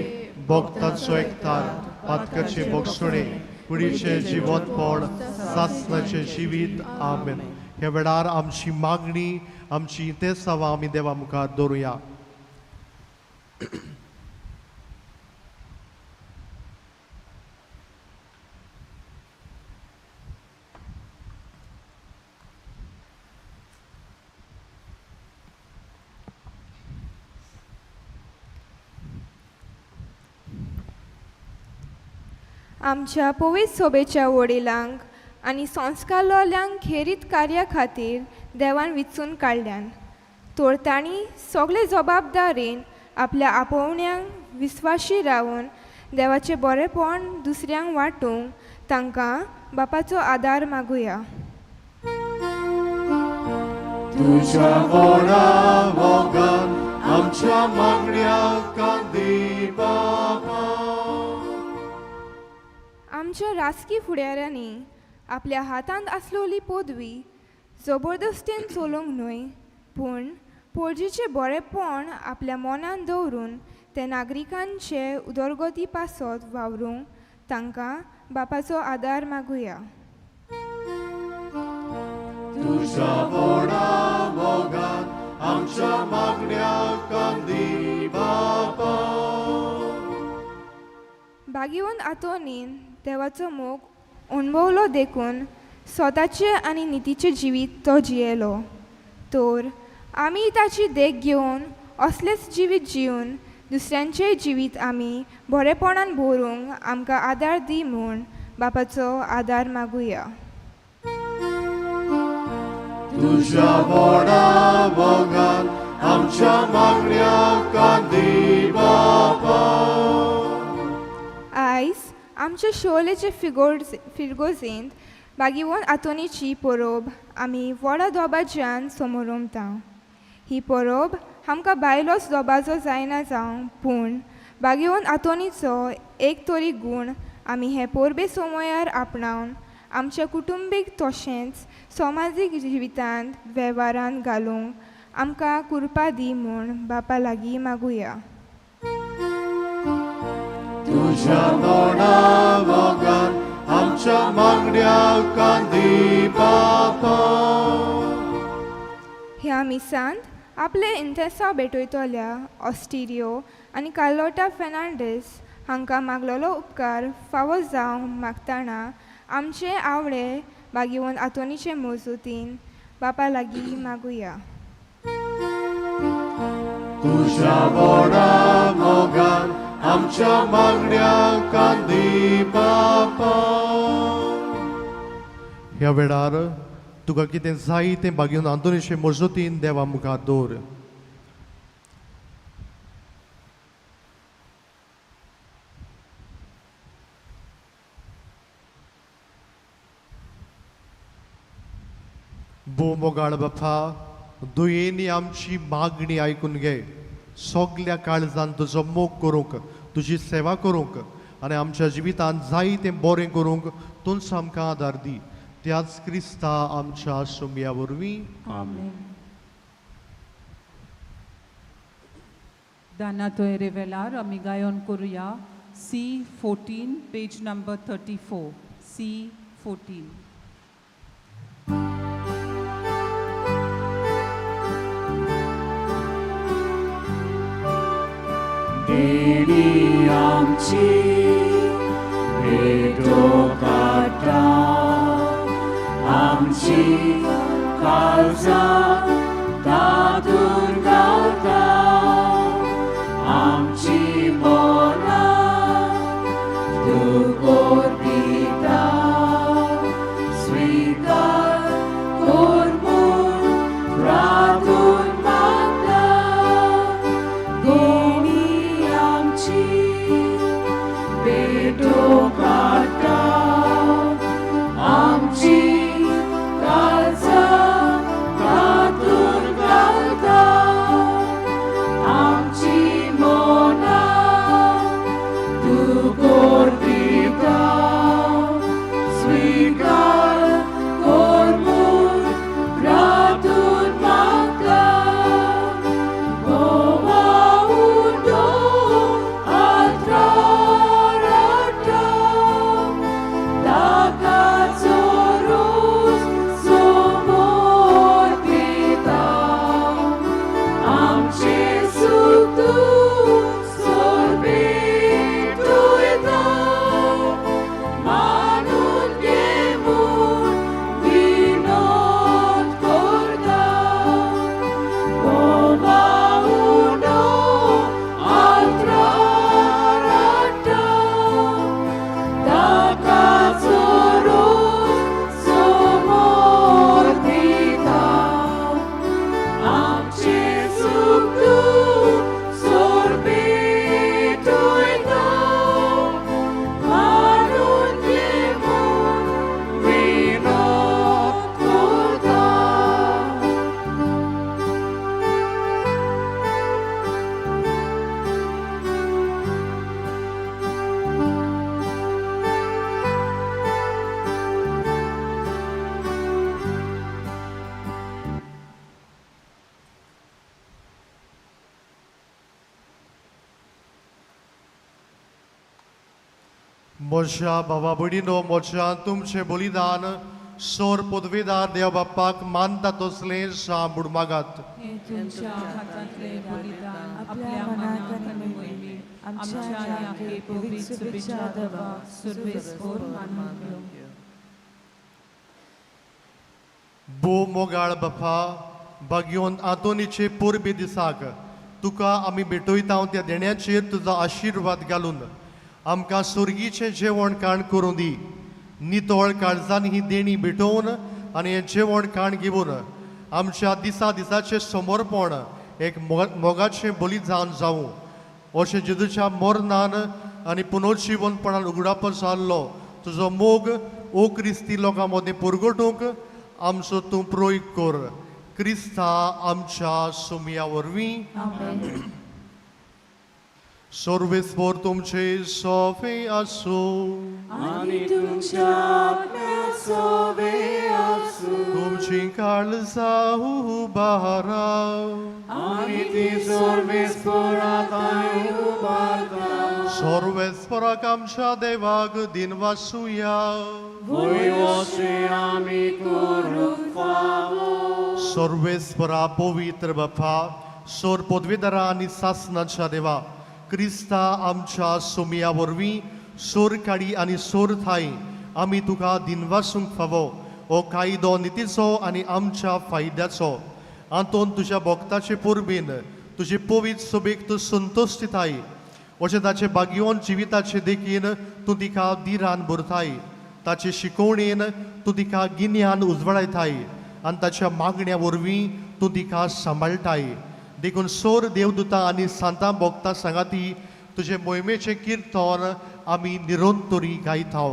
भक्तांचो एकतार, पातकाचे भोगसणे, कुडीचें जिवंतपण, सासणाचें जिवीत. आमेन. ह्या वेळार आमची मागणी, आमची इंतेसांवां आमी देवा मुखार दवरुया. आमच्या पवित्र सोबेच्या वडिलांक आनी संस्कारलोल्यांक खेरीत कार्या खातीर देवान विचून काडल्यान, तर तांणी सगळे जबाबदारेन आपल्या आपोवण्यांक विस्वाशी रावन देवाचें बरेंपण दुसऱ्यांक वांटूंक तांकां बापाचो आदार मागुया. तुज्या व्हडा मोगान आमच्या मागण्यांक दी बापा. आमच्या राजकी फुडाऱ्यांनी आपल्या हातांत आसलेली पदवी जबरदस्तीन चलोवंक न्हय, पूण पोळजीचें बरेंपण आपल्या मनांत दवरून ते नागरिकांचे उदरगती पासत वावरूंक तांकां बापाचो आदार मागुया. तुज्या व्हडा मोगान आमच्या मागण्यांक दी बापा. बागीवन आंतोनीन देवाचो मोग अणभवलो देखून स्वताचें आनी नितीचें जिवीत तो जियेलो, तर आमी ताची देख घेवन असलेंच जिवीत जिवन दुसऱ्यांचें जिवीत आमी बरेपणान भरूंक आमकां आदार दी म्हूण बापाचो आदार मागुया. तुज्या व्हडा मोगान आमच्या मागण्यांक दी बापा. आयज आमच्या शोलेचे फिरगोजेंत बागीवन आंतोनीची परब आमी व्हडा दोबाज्यान समोरमता. ही परब आमकां बायलोच दोबाजो जायना जावं, पूण बागीवन आंतोनीचो एक तरी गूण आमी हे परबे समयार आपणावन आमच्या कुटुंबीक तशेंच समाजीक जिवितांत वेव्हारांत घालूंक आमकां कृपा दी म्हूण बापा लागीं मागुया. तुज्या व्हडा मोगान आमच्या मागण्यांक दी बापा. ह्या मिसांत आपले इंतेसांव भेटयतल्या ऑस्टिरियो आनी कार्लोटा फेर्नांडीस हांकां मागलेलो उपकार फावो जावंक मागतना आमचे आवडे बागीवन आंतोनीचे मजुतीन बापा लागीं मागुया. तुज्या व्हडा मोगान आमच्या मागण्या कांदी बापा. ह्या वेळार तुका कितें जाय तें बागेवन आंतोनीचे मजतीन देवा मुखार दवर. भोव मोगाळ बापा, दुयेंनी आमची मागणी आयकून घे. सगल्या काळजान तुजो मोग करूंक, तुजी सेवा करूंक आनी आमच्या जिवितांत जाय तें बरें करूंक तूंच आमकां आदार दी. त्याच क्रिस्ता आमच्या सुमया वरवीं. आमेन. दाना तोयरे वेळार आमी गायन करुया C14 page number 34. C14. देणी आमची भेटो काडटा, आमची काळजां तातूंत घालता, आमची मनां तूं कोरपिता, स्विकार कोर म्हूण प्रार्थून मागता. देणी आमची भेटो काडटा, आमची काळजां तातूंत घालता, आमची मनां तूं कोरपिता, स्विकार कोर म्हूण प्रार्थून मागता. गोवा उडो आल्त्रार हाडटा, ताका चोरूस समर्पिता, आमचें सूख तूं सोर भेटयता, मानून घे म्हूण विनोद करता. गोवा उडो आल्त्रार हाडटा, ताका चोरूस समर्पिता, आमचें सूख तूं सोर भेटयता, मानून घे म्हूण विनोद करता. म्हज्या भावा भयणीनो, म्हज्या तुमचें बलिदान सोर पदवेदार देव बाप्पाक मानता तसलें जावं मागात. हें तुमच्या हातांतलें बलिदान आपल्या मनाक आनी मोहिमेक आमच्या आनी आखे पवित्र शुभेच्छा देवा सुरवेस्पोर मानून घेवं. भोव मोगाळ बापा, बागयोन आंतोनीचे परबे दिसाक तुका आमी भेटयता त्या देण्याचेर तुजो आशिर्वाद घालून आमकां सुर्गीचें जेवण खाण करूं दी. नितळ काळजान ही देणी भेटोवन आनी हें जेवण खाण घेवन आमच्या दिसा दिसाचें समर्पण एक मोगाचें बलिदान जावं. अशें जेजूच्या मरणान आनी पुनर्जिवनपणान उगडापो जाल्लो तुजो मोग ओ क्रिस्ती लोकां मदीं पुरगटूंक आमचो तूं प्रयोग कर. क्रिस्ता आमच्या सुमया वरवीं. आमेन. सर्वेस्पोर तुमचे सोफे आसूं. आनी तुमच्या आत्म्या सोवे आसूं. तुमची काळजां उबारा. आनी ती सर्वेस्पोराताय उबारता. सर्वेस्पोराक आमच्या देवाक दिनवासुया. वय अशें आमी करूंक फावो. सर्वेस्परा पवित्र बापा, सोर पदवेदारा आनी सासनाच्या देवा, क्रिस्ता आमच्या सोमया वरवीं सोर काडी आनी सोर थाय आमी तुका दिनवासूंक फावो. हो कायदो नितीचो आनी आमच्या फायद्याचो. आंतोन तुज्या भक्ताचे परबेन तुजे पवित्र सोबेक तूं संतोश दिताय. अशें ताचे बागयोन जिविताचे देखीन तूं तिका दिरान भरताय, ताचे शिकोवणेन तूं तिका गिन्यान उजवाडायताय आनी ताच्या मागण्या वरवीं तूं तिका सांबाळटाय. देखून सोर देवदूता आनी सांतां भोगता सांगाती तुजे मोहिमेचें किर्तन आमी निरंतरी गायता.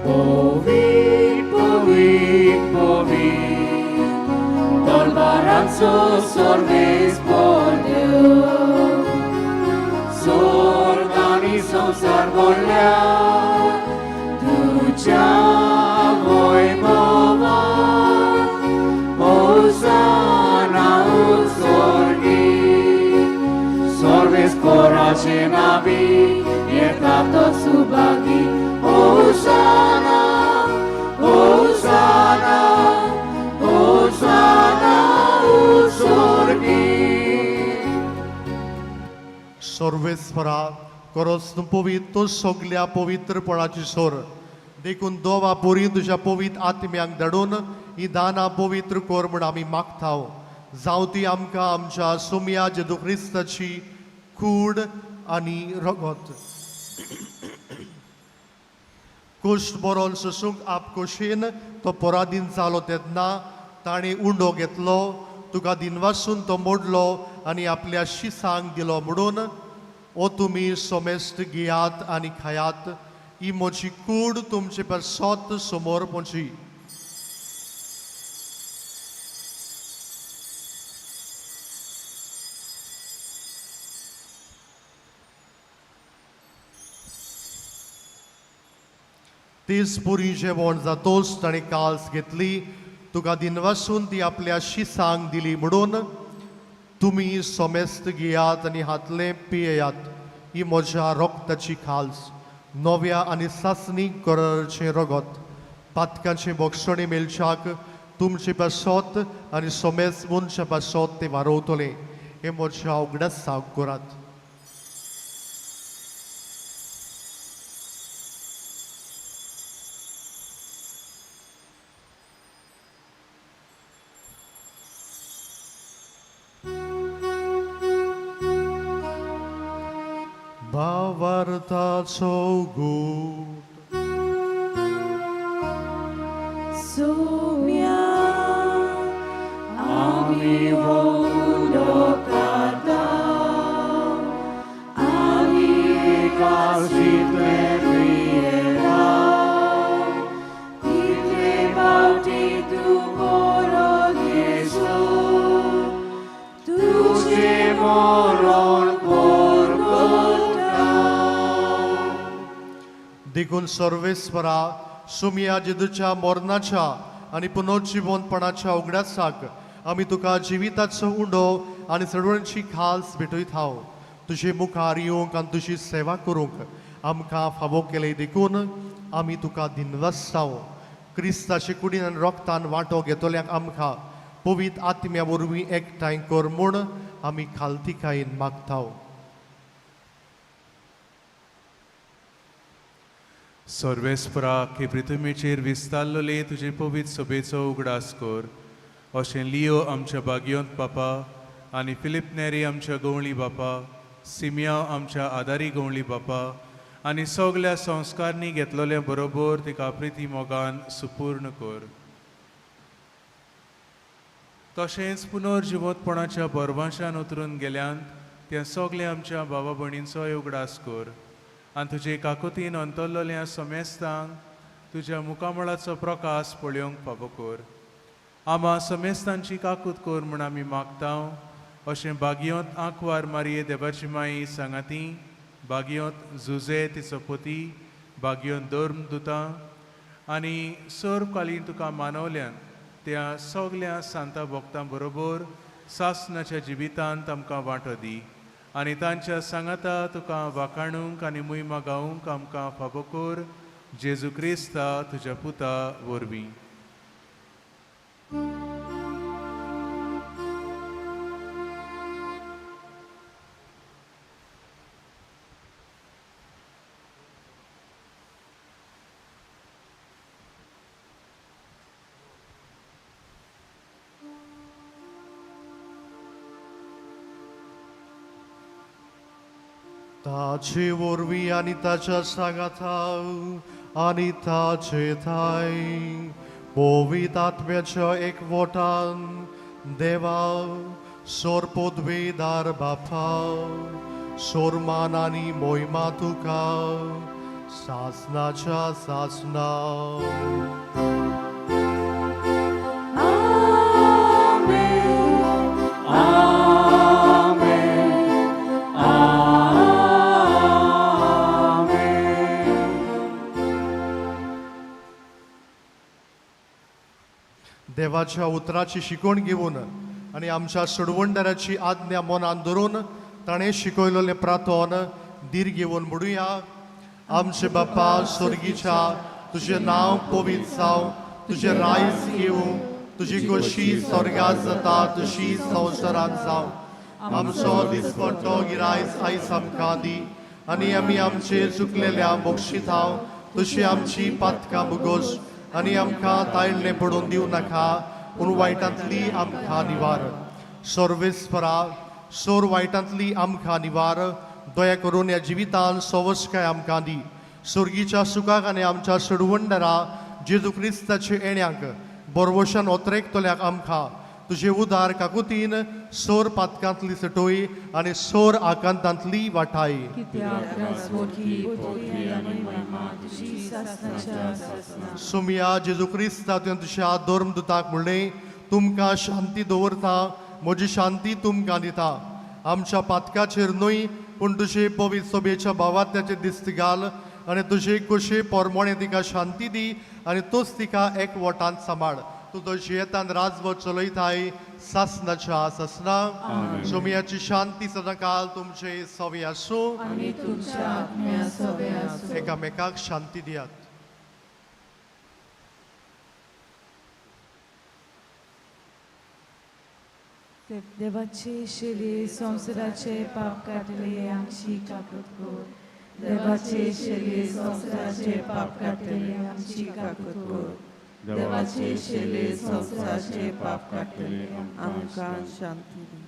Povit, povit, povit, Tolbaranzo sorves por Dios, Sorgani संसार बोल्या, तुझ्या वैभवान, होसाना उत्सर्गी, Sorves coraje navi, येता सुभागी, Hosanna, Hosanna, Hosanna उत्सर्गी. सर्वेस्परा खरोच तूं पवित्र, तूं सगल्या पवित्रपणाची सोर. देखून दोवा पुरी तुज्या पवित्र आत्म्यांक धाडून ही दानां पवित्र कर म्हूण आमी मागता. जावं ती आमकां आमच्या सोमया जेजू क्रिस्ताची कूड आनी रगत. कुश्ट बरोवन सोसूंक आपकोशेन तो पराधीन जालो तेन्ना ताणें उंडो घेतलो, तुका दिनवासून तो मोडलो आनी आपल्या शिसांक दिलो म्हणून, ओ तुमी सोमेस्त घेयात आनी खायात, ही म्हजी कूड तुमचे पासत समोर पोची. तीच पुरी जेवण जातोच ताणें काल्स घेतली, तुका दिनवासून ती आपल्या शिसांक दिली म्हणून, तुमी सोमेस्त घेयात आनी हातलें पियेयात, ही म्हज्या रोगताची खाल्स, नव्या आनी सासणी कराराचें रगत, पातकांचें बोगसणें मेळच्याक तुमचे पासत आनी सोमेस्त मनशा पासत तें वारोवतलें. हें म्हज्या उगडासाक करात. भावार्थाचो गूट सोम्या आमी उंडो काडटा, आमी काळजींतले पियेता, तितले फावटी तूं मरोन येसू, तुजें मरण देखून सर्वेस्परा सुमया जेजूच्या मरणाच्या आनी पुनर्जिवनपणाच्या उगडासाक आमी तुका जिविताचो उंडो आनी चळवळीची खास भेटयता. तुजे मुखार येवंक आनी तुजी सेवा करूंक आमकां फावो केले देखून आमी तुका दिनवासता. क्रिस्ताचे कुडीन आनी रोगतान वांटो घेतल्याक आमकां पवित्र आत्म्या वरवीं एकठांय कर म्हूण आमी खालतिकायेन मागता. सर्वेस्परा की पृथ्वीचेर विस्तारलेले तुजे पवित्र सभेचो उगडास कर, अशें लियो आमच्या बागयोंत बापा आनी फिलीप नेरी आमच्या गवळी बापा, सिमिया आमच्या आदारी गवळी बापा आनी सगल्या संस्कारणी घेतलेल्या बरोबर तिका प्रिती मोगान सुपूर्ण कर. तशेंच पुनर्जिवतपणाच्या बरवाशान उतरून गेल्यान त्या सगल्या आमच्या बाबा भयणींचोय उगडास कर आनी तुजे काकुतीन अंतरलेल्या समेस्तांक तुज्या मुखामळाचो प्रकाश पळोवंक फावो कर. आमा समेस्तांची काकूत कर म्हूण आमी मागता. अशें बागयोंत आंकवार मारये देवाची माई सांगाती, बागयोंत जुजे तिचो पती, बागयोंत धर्म दुतां आनी सर्वकालीन तुका मानवल्यान त्या सगल्या सांता भक्तां बरोबर सासनाच्या जिवितांत आमकां वांटो दी आनी तांच्या सांगाता तुका वाखाणूंक आनी मुयमा गावूंक आमकां फावो कर, जेजू क्रिस्ता तुज्या पुता वरवीं. ताचे वरवीं आनी ताच्या सांगाता आनी ताचे थाय पवित्र आत्म्याच्या एकवटान देवा सोर पदवेदार बापा सोरमान आनी मोहिमा तुका सासनाच्या सासना. देवाच्या उतराची शिकवण घेवन आनी आमच्या सोडवणदाराची आज्ञा मनान धरून ताणें शिकयलेलें प्रार्थन धीर घेवन म्हणुया. आमचे बापा स्वर्गीच्या, तुजें नांव पवित्र जावं, तुजें रायज येवं, तुजी खोशी स्वर्गात जाता तशी संवसारांत जावं. आमचो दिसपट्टो गिरायज आयज आमकां दी आनी आमी आमचे चुकलेल्या बक्षितांव तशी आमची पातकां भोगोस आनी आमकां ताळणें पडून दिवं नाका, पूण वायटांतली आमकां निवार. सर्वेस्परा सोर वायटांतली आमकां निवार. दया करून ह्या जिवितान सवस्काय आमकां दी. सुर्गीच्या सुखाक आनी आमच्या सोडवणदारा जेजू क्रिस्ताचे येण्याक बरवशान ओतरेकतल्याक आमकां तुजे उदार काकुतीन सोर पातकांतली सटोय आनी सोर आकांतांतली वाटाय. सुमिया जेजू क्रिस्ता तुवें तुज्या धर्मदुताक म्हणलें, तुमकां शांती दवरता, म्हजी शांती तुमकां दिता. आमच्या पातकाचेर न्हय पूण तुजे पवित्र सभेच्या भावात्याचे दिस्त घाल आनी तुजे कुशे पोरमोणे तिका शांती दी आनी तूच तिका एक वटांत सांबाळ. तुजो जियेतान राजवट चलयताय सासनाच्या सासना. सोमियाची शांती सदांकाल तुमचे सवे आसूं. एकामेकाक शांती दियात. देवाचे शेले संवसाराचे पाप काडटले आमची काकूत कर. देवाचे शेले संवसाराचे पाप काडटले आमची काकूत कर. देवाचे शेले संवसाराचे पाप काडटले आमकां शांती दी.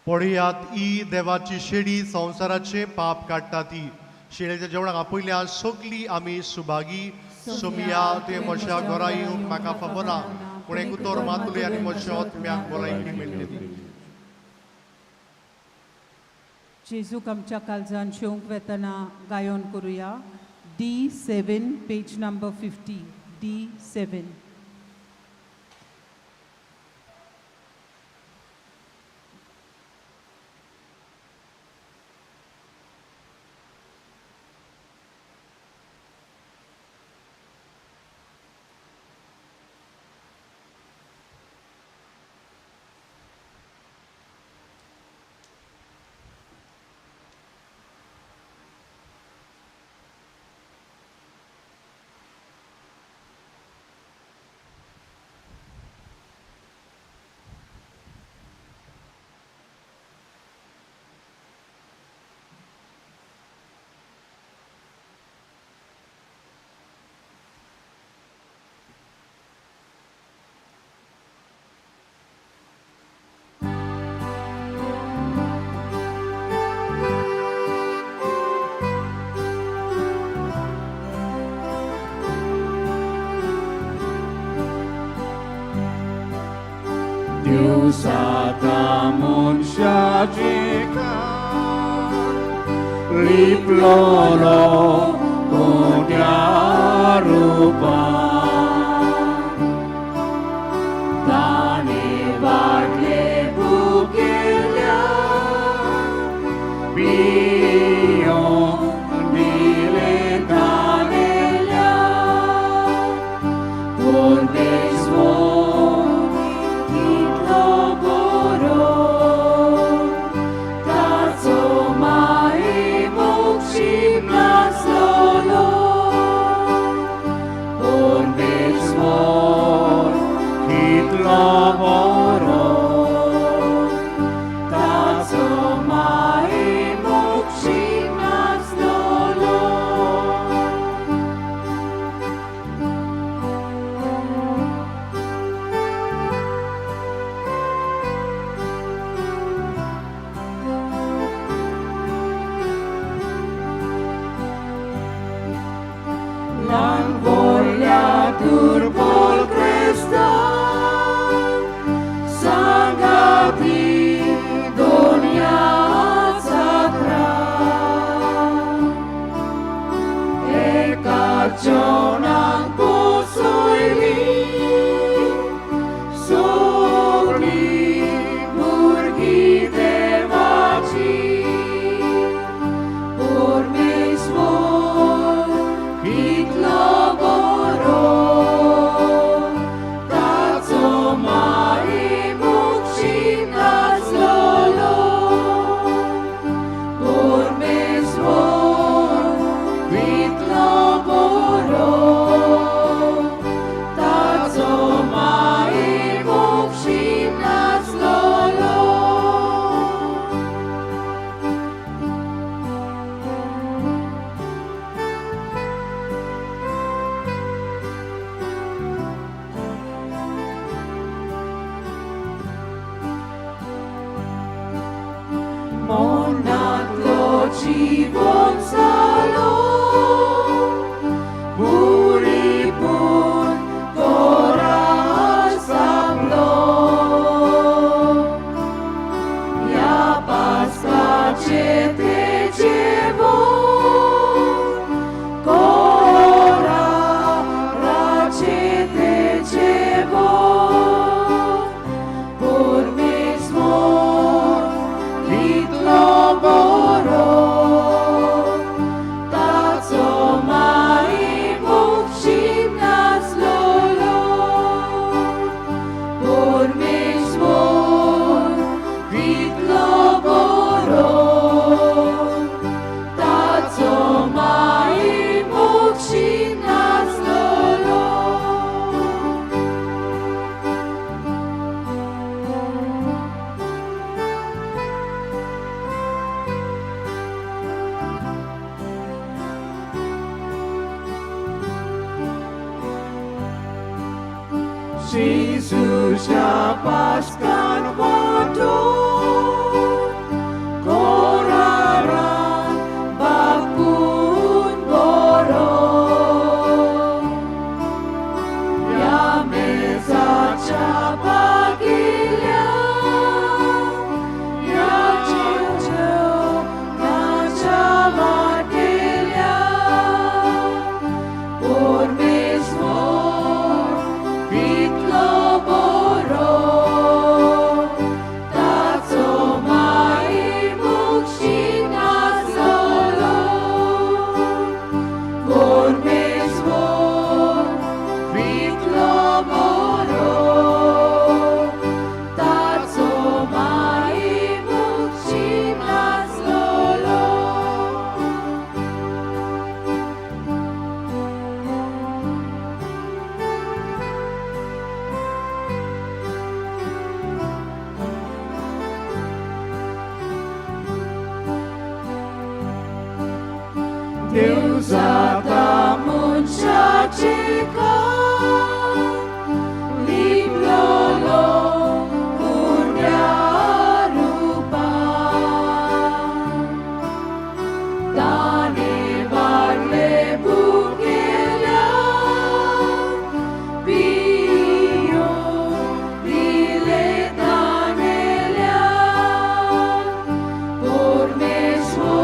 पळयात ही देवाची शेडी संवसाराचे पाप काडटा ती. शेळेच्या जेवणाक आपयल्या सगली आमी सुभागी. सोमिया तुवें म्हज्या घरा येवंक म्हाका फावना, पूण एक उतर मातुले आनी म्हज्या आत्म्याक भलायकी मेळटली. जेजूक आमच्या काळजान शेवंक वेतना गायोन करुया. D7 page number 50. D7. दिवसाता मनशाचे कान लिपलोलो कोट्या रुपान ताणें वाटले भुकेल्या पियोंक दिलें तानेल्या परमेश्वर कितलो बरो ताचो मायेमोग शिपनासलोलो. ल्हान व्हडल्या दुर्बल क्रिस्तांव सांगाती दोनया जात्रा एका जेवणाक बसयली सगळीं भुरगीं देवाची परमेश्वर कितलो बरो ताचो माये मुक्षिनासलो परमेश्वर कितलो बरो ताचो माये मुक्षिनासलो. मनांतलो जीवन जालो पुरीपूर्ण कोराज जापलो ह्या पास्काचें तें जेवण कोराचें तें जेवण परमेश्वर कितलो बरो ताचो माये मुक्षिनासलो परमेश्वर कितलो बरो ताचो माये मुक्षिनासलो. जेजूच्या पास्कान वांटो कोरारान बापून बरो ह्या मेजाच्या भागिल्या ह्या जेवणाच्या वाटेल्या परमेश्वर कितलो बरो ताचो माये मुक्षिनासलो परमेश्वर कितलो बरो ताचो माये मुक्षिनासलो. देव जाता मनशाचें काम लिपलोलो कुंड्या रुपान ताणें वाडले भुकेल्या पियोवंक दिलें तानेल्या परमेश्वर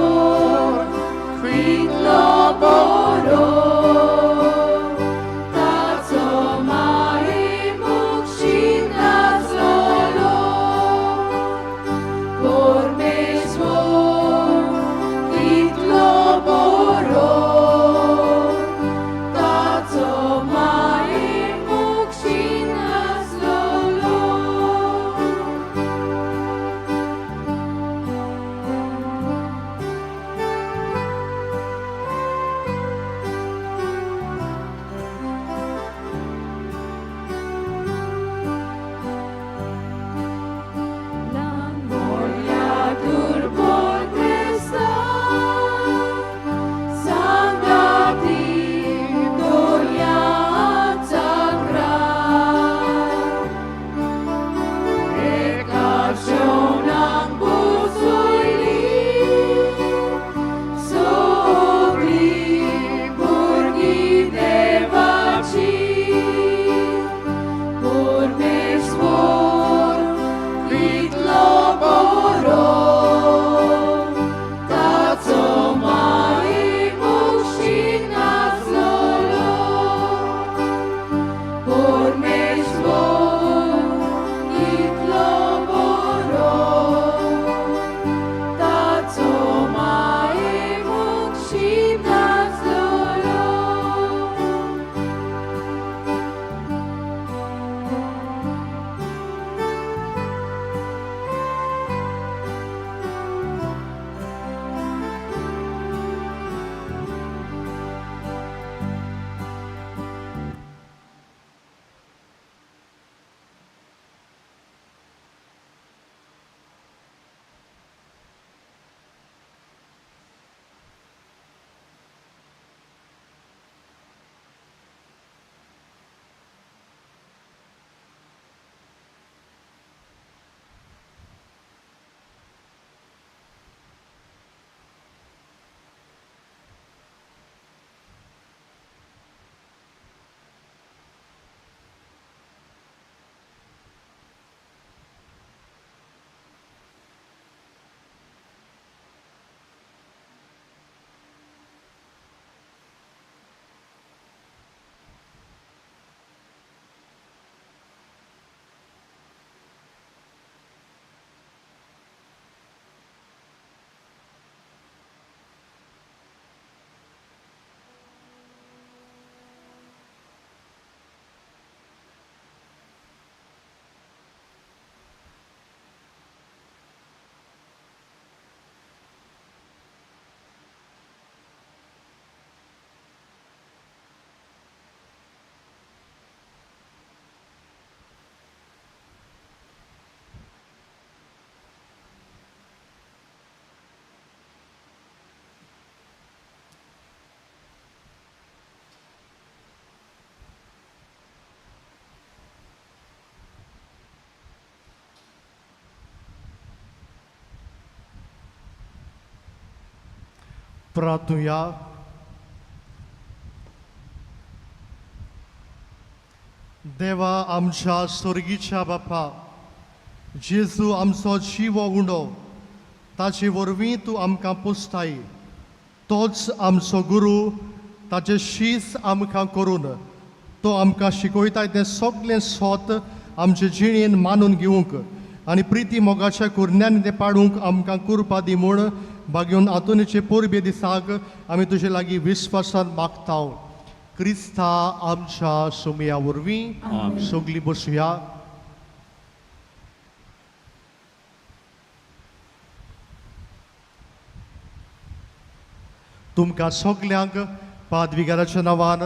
कितलो बरो. प्रार्थुया. देवा आमच्या स्वर्गीच्या बापा, जेजू आमचो जिवो उंडो, ताचे वरवीं तूं आमकां पोसताय. तोच आमचो गुरू, ताचे शीस आमकां करून तो आमकां शिकयताय तें सगळें सोत आमचे जिणेन मानून घेवंक आनी प्रिती मोगाच्या कुरण्यांनी तें पाडूंक आमकां कुरपा दी म्हूण बागेवन आंतोनीचे परबे दिसाक आमी तुजे लागीं विस्वासान मागता. क्रिस्ता आमच्या सोमया वरवीं. सगळीं बसुया. तुमकां सगल्यांक पादविगाराच्या नांवान,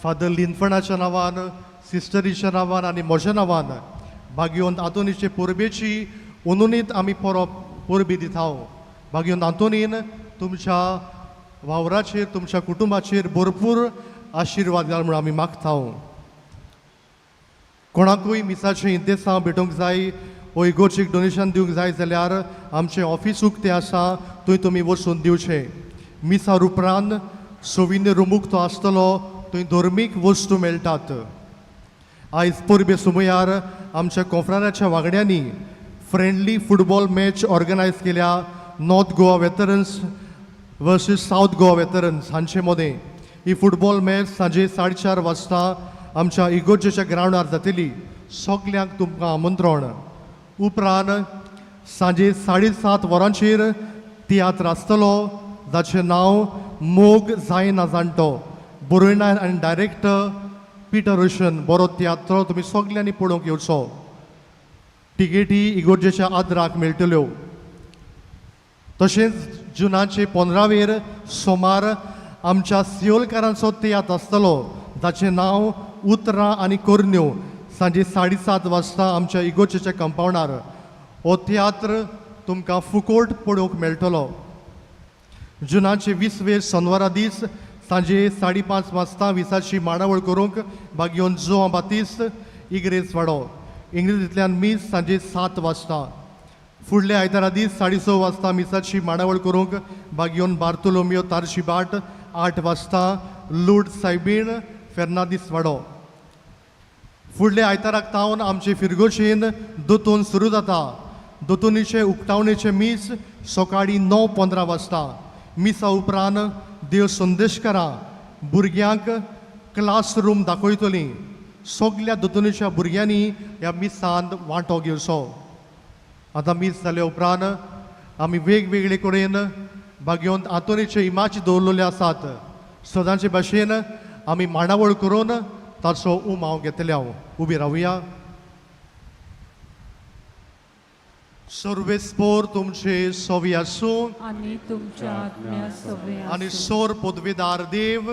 फादर लिनफणाच्या नांवान, सिस्टरीच्या नांवान आनी म्हज्या नांवान बागेवन आंतोनीचे परबेची उनुनीत आमी परब परबी दिता. बागेवन आंतोनीन तुमच्या वावराचेर, तुमच्या कुटुंबाचेर भरपूर आशिर्वाद घाल म्हूण आमी मागता. कोणाकूय मिसाचें इंतेसांव भेटोवंक जाय वो इगोर्जीक डोनेशन दिवंक जाय जाल्यार आमचें ऑफीस उक्तें आसा, थंय तुमी वचून दिवचें. मिसा उपरांत सोविन्य रूम उक्तो आसतलो, थंय धर्मीक वस्तू मेळटात. आयज परबे सुमयार आमच्या कोंफ्राराच्या वांगड्यांनी फ्रेंडली फुटबॉल मॅच ऑर्गनायज केल्या North Goa veterans versus South Goa veterans हांचे मदें. ही फुटबॉल मॅच सांजे 4:30 वाजता आमच्या इगोर्जेच्या ग्रावंडार जातली. सगल्यांक तुमकां आमंत्रण. उपरांत सांजे 7:30 वरांचेर तियात्र आसतलो जाचें नांव मोग जायना जाणटो. बरोयणार आनी डायरेक्टर पिटर रोशन. बरो तियात्र तुमी सगल्यांनी पळोवंक येवचो. टिकेटी इगोर्जेच्या आदराक मेळटल्यो. तशेंच जुनाचे 15वेर सोमार आमच्या सियोलकारांचो तियात्र आसतलो जाचें नांव उतरां आनी कोरन्यो. सांजे 7:30 वाजता आमच्या इगोर्जेच्या कंपावंडार. हो तियात्र तुमकां फुकोट पळोवंक मेळटलो. जुनाचे 20वेर सोनवारा दीस सांजे 5:30 वाजता विसाची मांडावळ करूंक बागयोन जुआं बातीस इग्रेज वाडो. इंग्रेजींतल्यान मीस सांजे 7 वाजता. फुडल्या आयतारा दीस 6:30 वाजता मिसाची मांडावळ करूंक बागयोन बार्तोलोमियो तारशी बाट. 8 वाजता लूड सायबीण फेर्नादीस वाडो. फुडल्या आयताराक तावन आमचे फिरगोशेन दोतोन सुरू जाता. दोतोनीचे उक्तावणेचें मीस सकाळीं 9:15 वाजता. मिसा उपरांत देव संदेशकारां भुरग्यांक क्लासरूम दाखयतलीं. सगल्या दोतोनीच्या भुरग्यांनी ह्या मिसांत वांटो घेवचो. आतां मीस जाल्या उपरांत आमी वेगवेगळे कडेन बागेवंत आंतोनीचे इमाजी दवरलेले आसात. सदांचे भाशेन आमी मांडावळ करून ताचो उमाव घेतले. हांव उबी रावया. सर्वेस्पोर तुमचे सोवी आसूं आनी तुमच्या आत्म्या सवे आनी सोर पदवेदार देव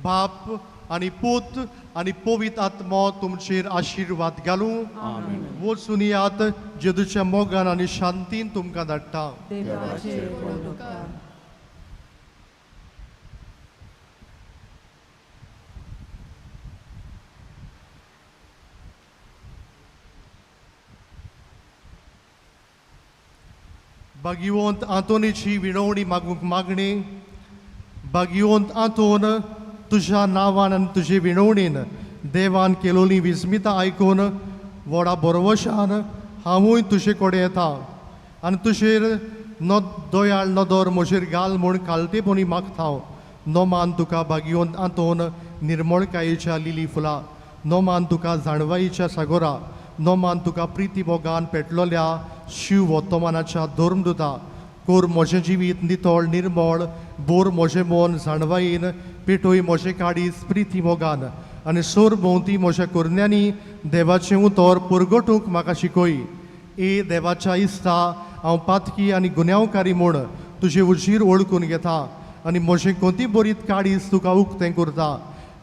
बाप आनी पूत आनी पवित्र आत्मो तुमचेर आशिर्वाद घालूं. वचून यात जेजूच्या मोगान आनी शांतीन तुमकां धाडटा. देवाचे उपकार. बागिवंत आंतोनीची विणवणी मागूंक मागणी. बागिवंत आंतोन तुज्या नांवान आनी तुजे विणवणीन देवान केलोली विस्मिता आयकून व्हडा बरवशान हांवूय तुजे कडेन येता आनी तुजेर न दयाळ नदर म्हजेर घाल म्हूण कालतेपणी मागता हांव. नोमान तुका बागिवंत आंतोन निर्मळकायेच्या लिली फुलां, नोमान तुका जाणवाईच्या सागोरा, नोमान तुका प्रिती मोगान पेटलोल्या शिव वर्तमानाच्या धर्मदुता. कोर म्हजें जिवीत नितळ निर्मळ, बोर म्हजें मन जाणवायेन, पेटोय म्हजें काडीस प्रिती मोगान आनी सोर भोंवती म्हज्या कोरन्यांनी देवाचें उतर परगटूंक म्हाका शिकय. ए देवाच्या इस्ता, हांव पातकी आनी गुन्यांवकारी म्हूण तुजे उजीर वळखून घेता आनी म्हजें कोंती बरीत काडीस तुका उक्तें करता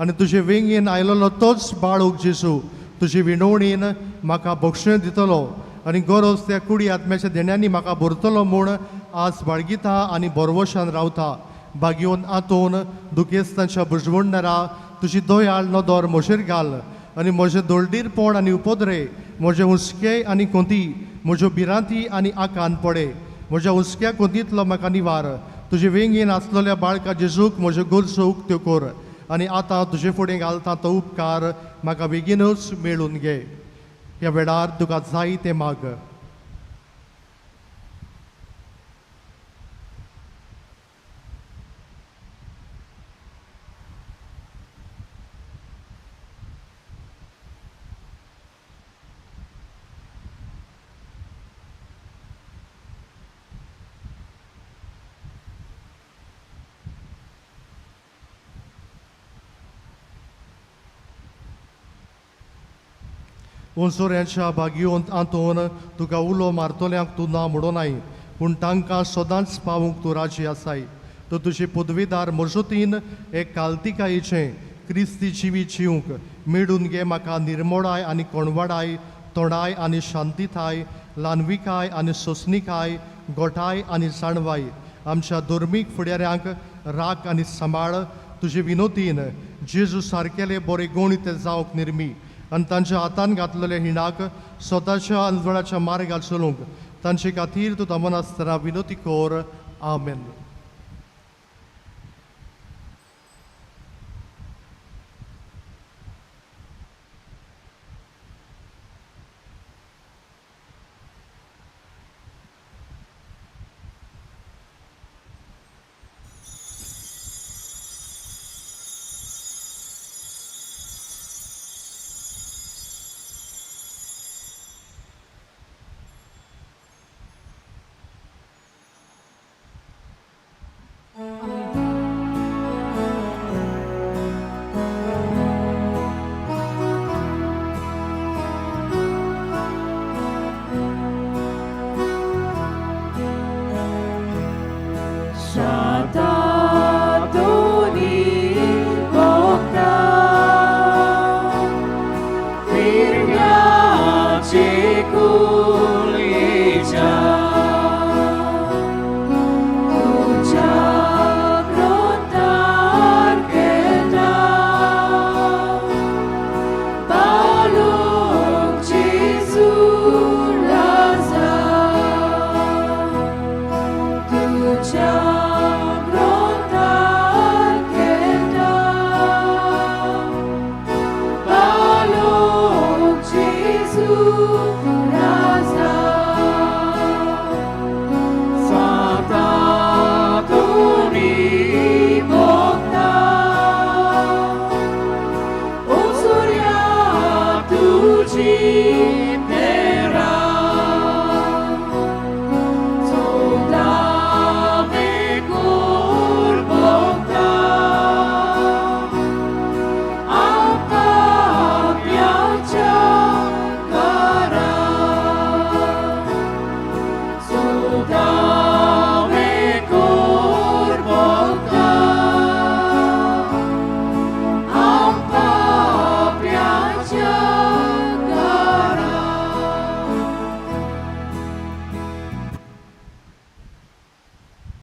आनी तुजे वेंगेन आयलेलो तोच बाळूक जेजू तुजे विणवणीन म्हाका बक्षणें दितलो आनी गरज त्या कुडी आत्म्याच्या देण्यांनी म्हाका भरतलो म्हूण आज बाळगिता आनी बरवशान रावता. बागयोन आंतोन दुखेस्तांच्या बुजवणदारा तुजी दयाळ नदर म्हजेर घाल आनी म्हजें दोळदीरपण आनी उपद्रे, म्हजे हुस्के आनी कोंती, म्हज्यो भिरांती आनी आकांत पडे. म्हज्या हुस्क्या कोंतींतलो म्हाका निवार. तुजे वेंगेन आसलेल्या बाळका जेजूक म्हज्यो गरजो उक्त्यो कर आनी आतां तुजे फुडें घालता तो उपकार म्हाका बेगीनूच मेळून घे. ह्या वेळार तुका जाय तें माग. उंसोऱ्यांच्या भागयोंत आंतोन तुका उलो मारतल्यांक तूं ना म्हणूनाय, पूण तांकां सदांच पावूंक तूं राजी आसाय. तर तुजे पदवीदार मजतीन एक कालतिकायेचें क्रिस्ती जिवीत जिवंक मेळून घे. म्हाका निर्मोडाय आनी कोणवाडाय, तोंडाय आनी शांतिताय, ल्हानविकाय आनी सोंसणिकाय, गोठाय आनी जाणवाय. आमच्या धर्मीक फुडाऱ्यांक राख आनी सांबाळ. तुजे विनोतीन जेजू सारकेले बरे गूण ते जावंक निर्मी आनी तांच्या हातान घातलेल्या हिणाक स्वताच्या अनवळाच्या मार्गार चलूंक तांचे खातीर तूं दमनासतना विनोती कर. आमेन.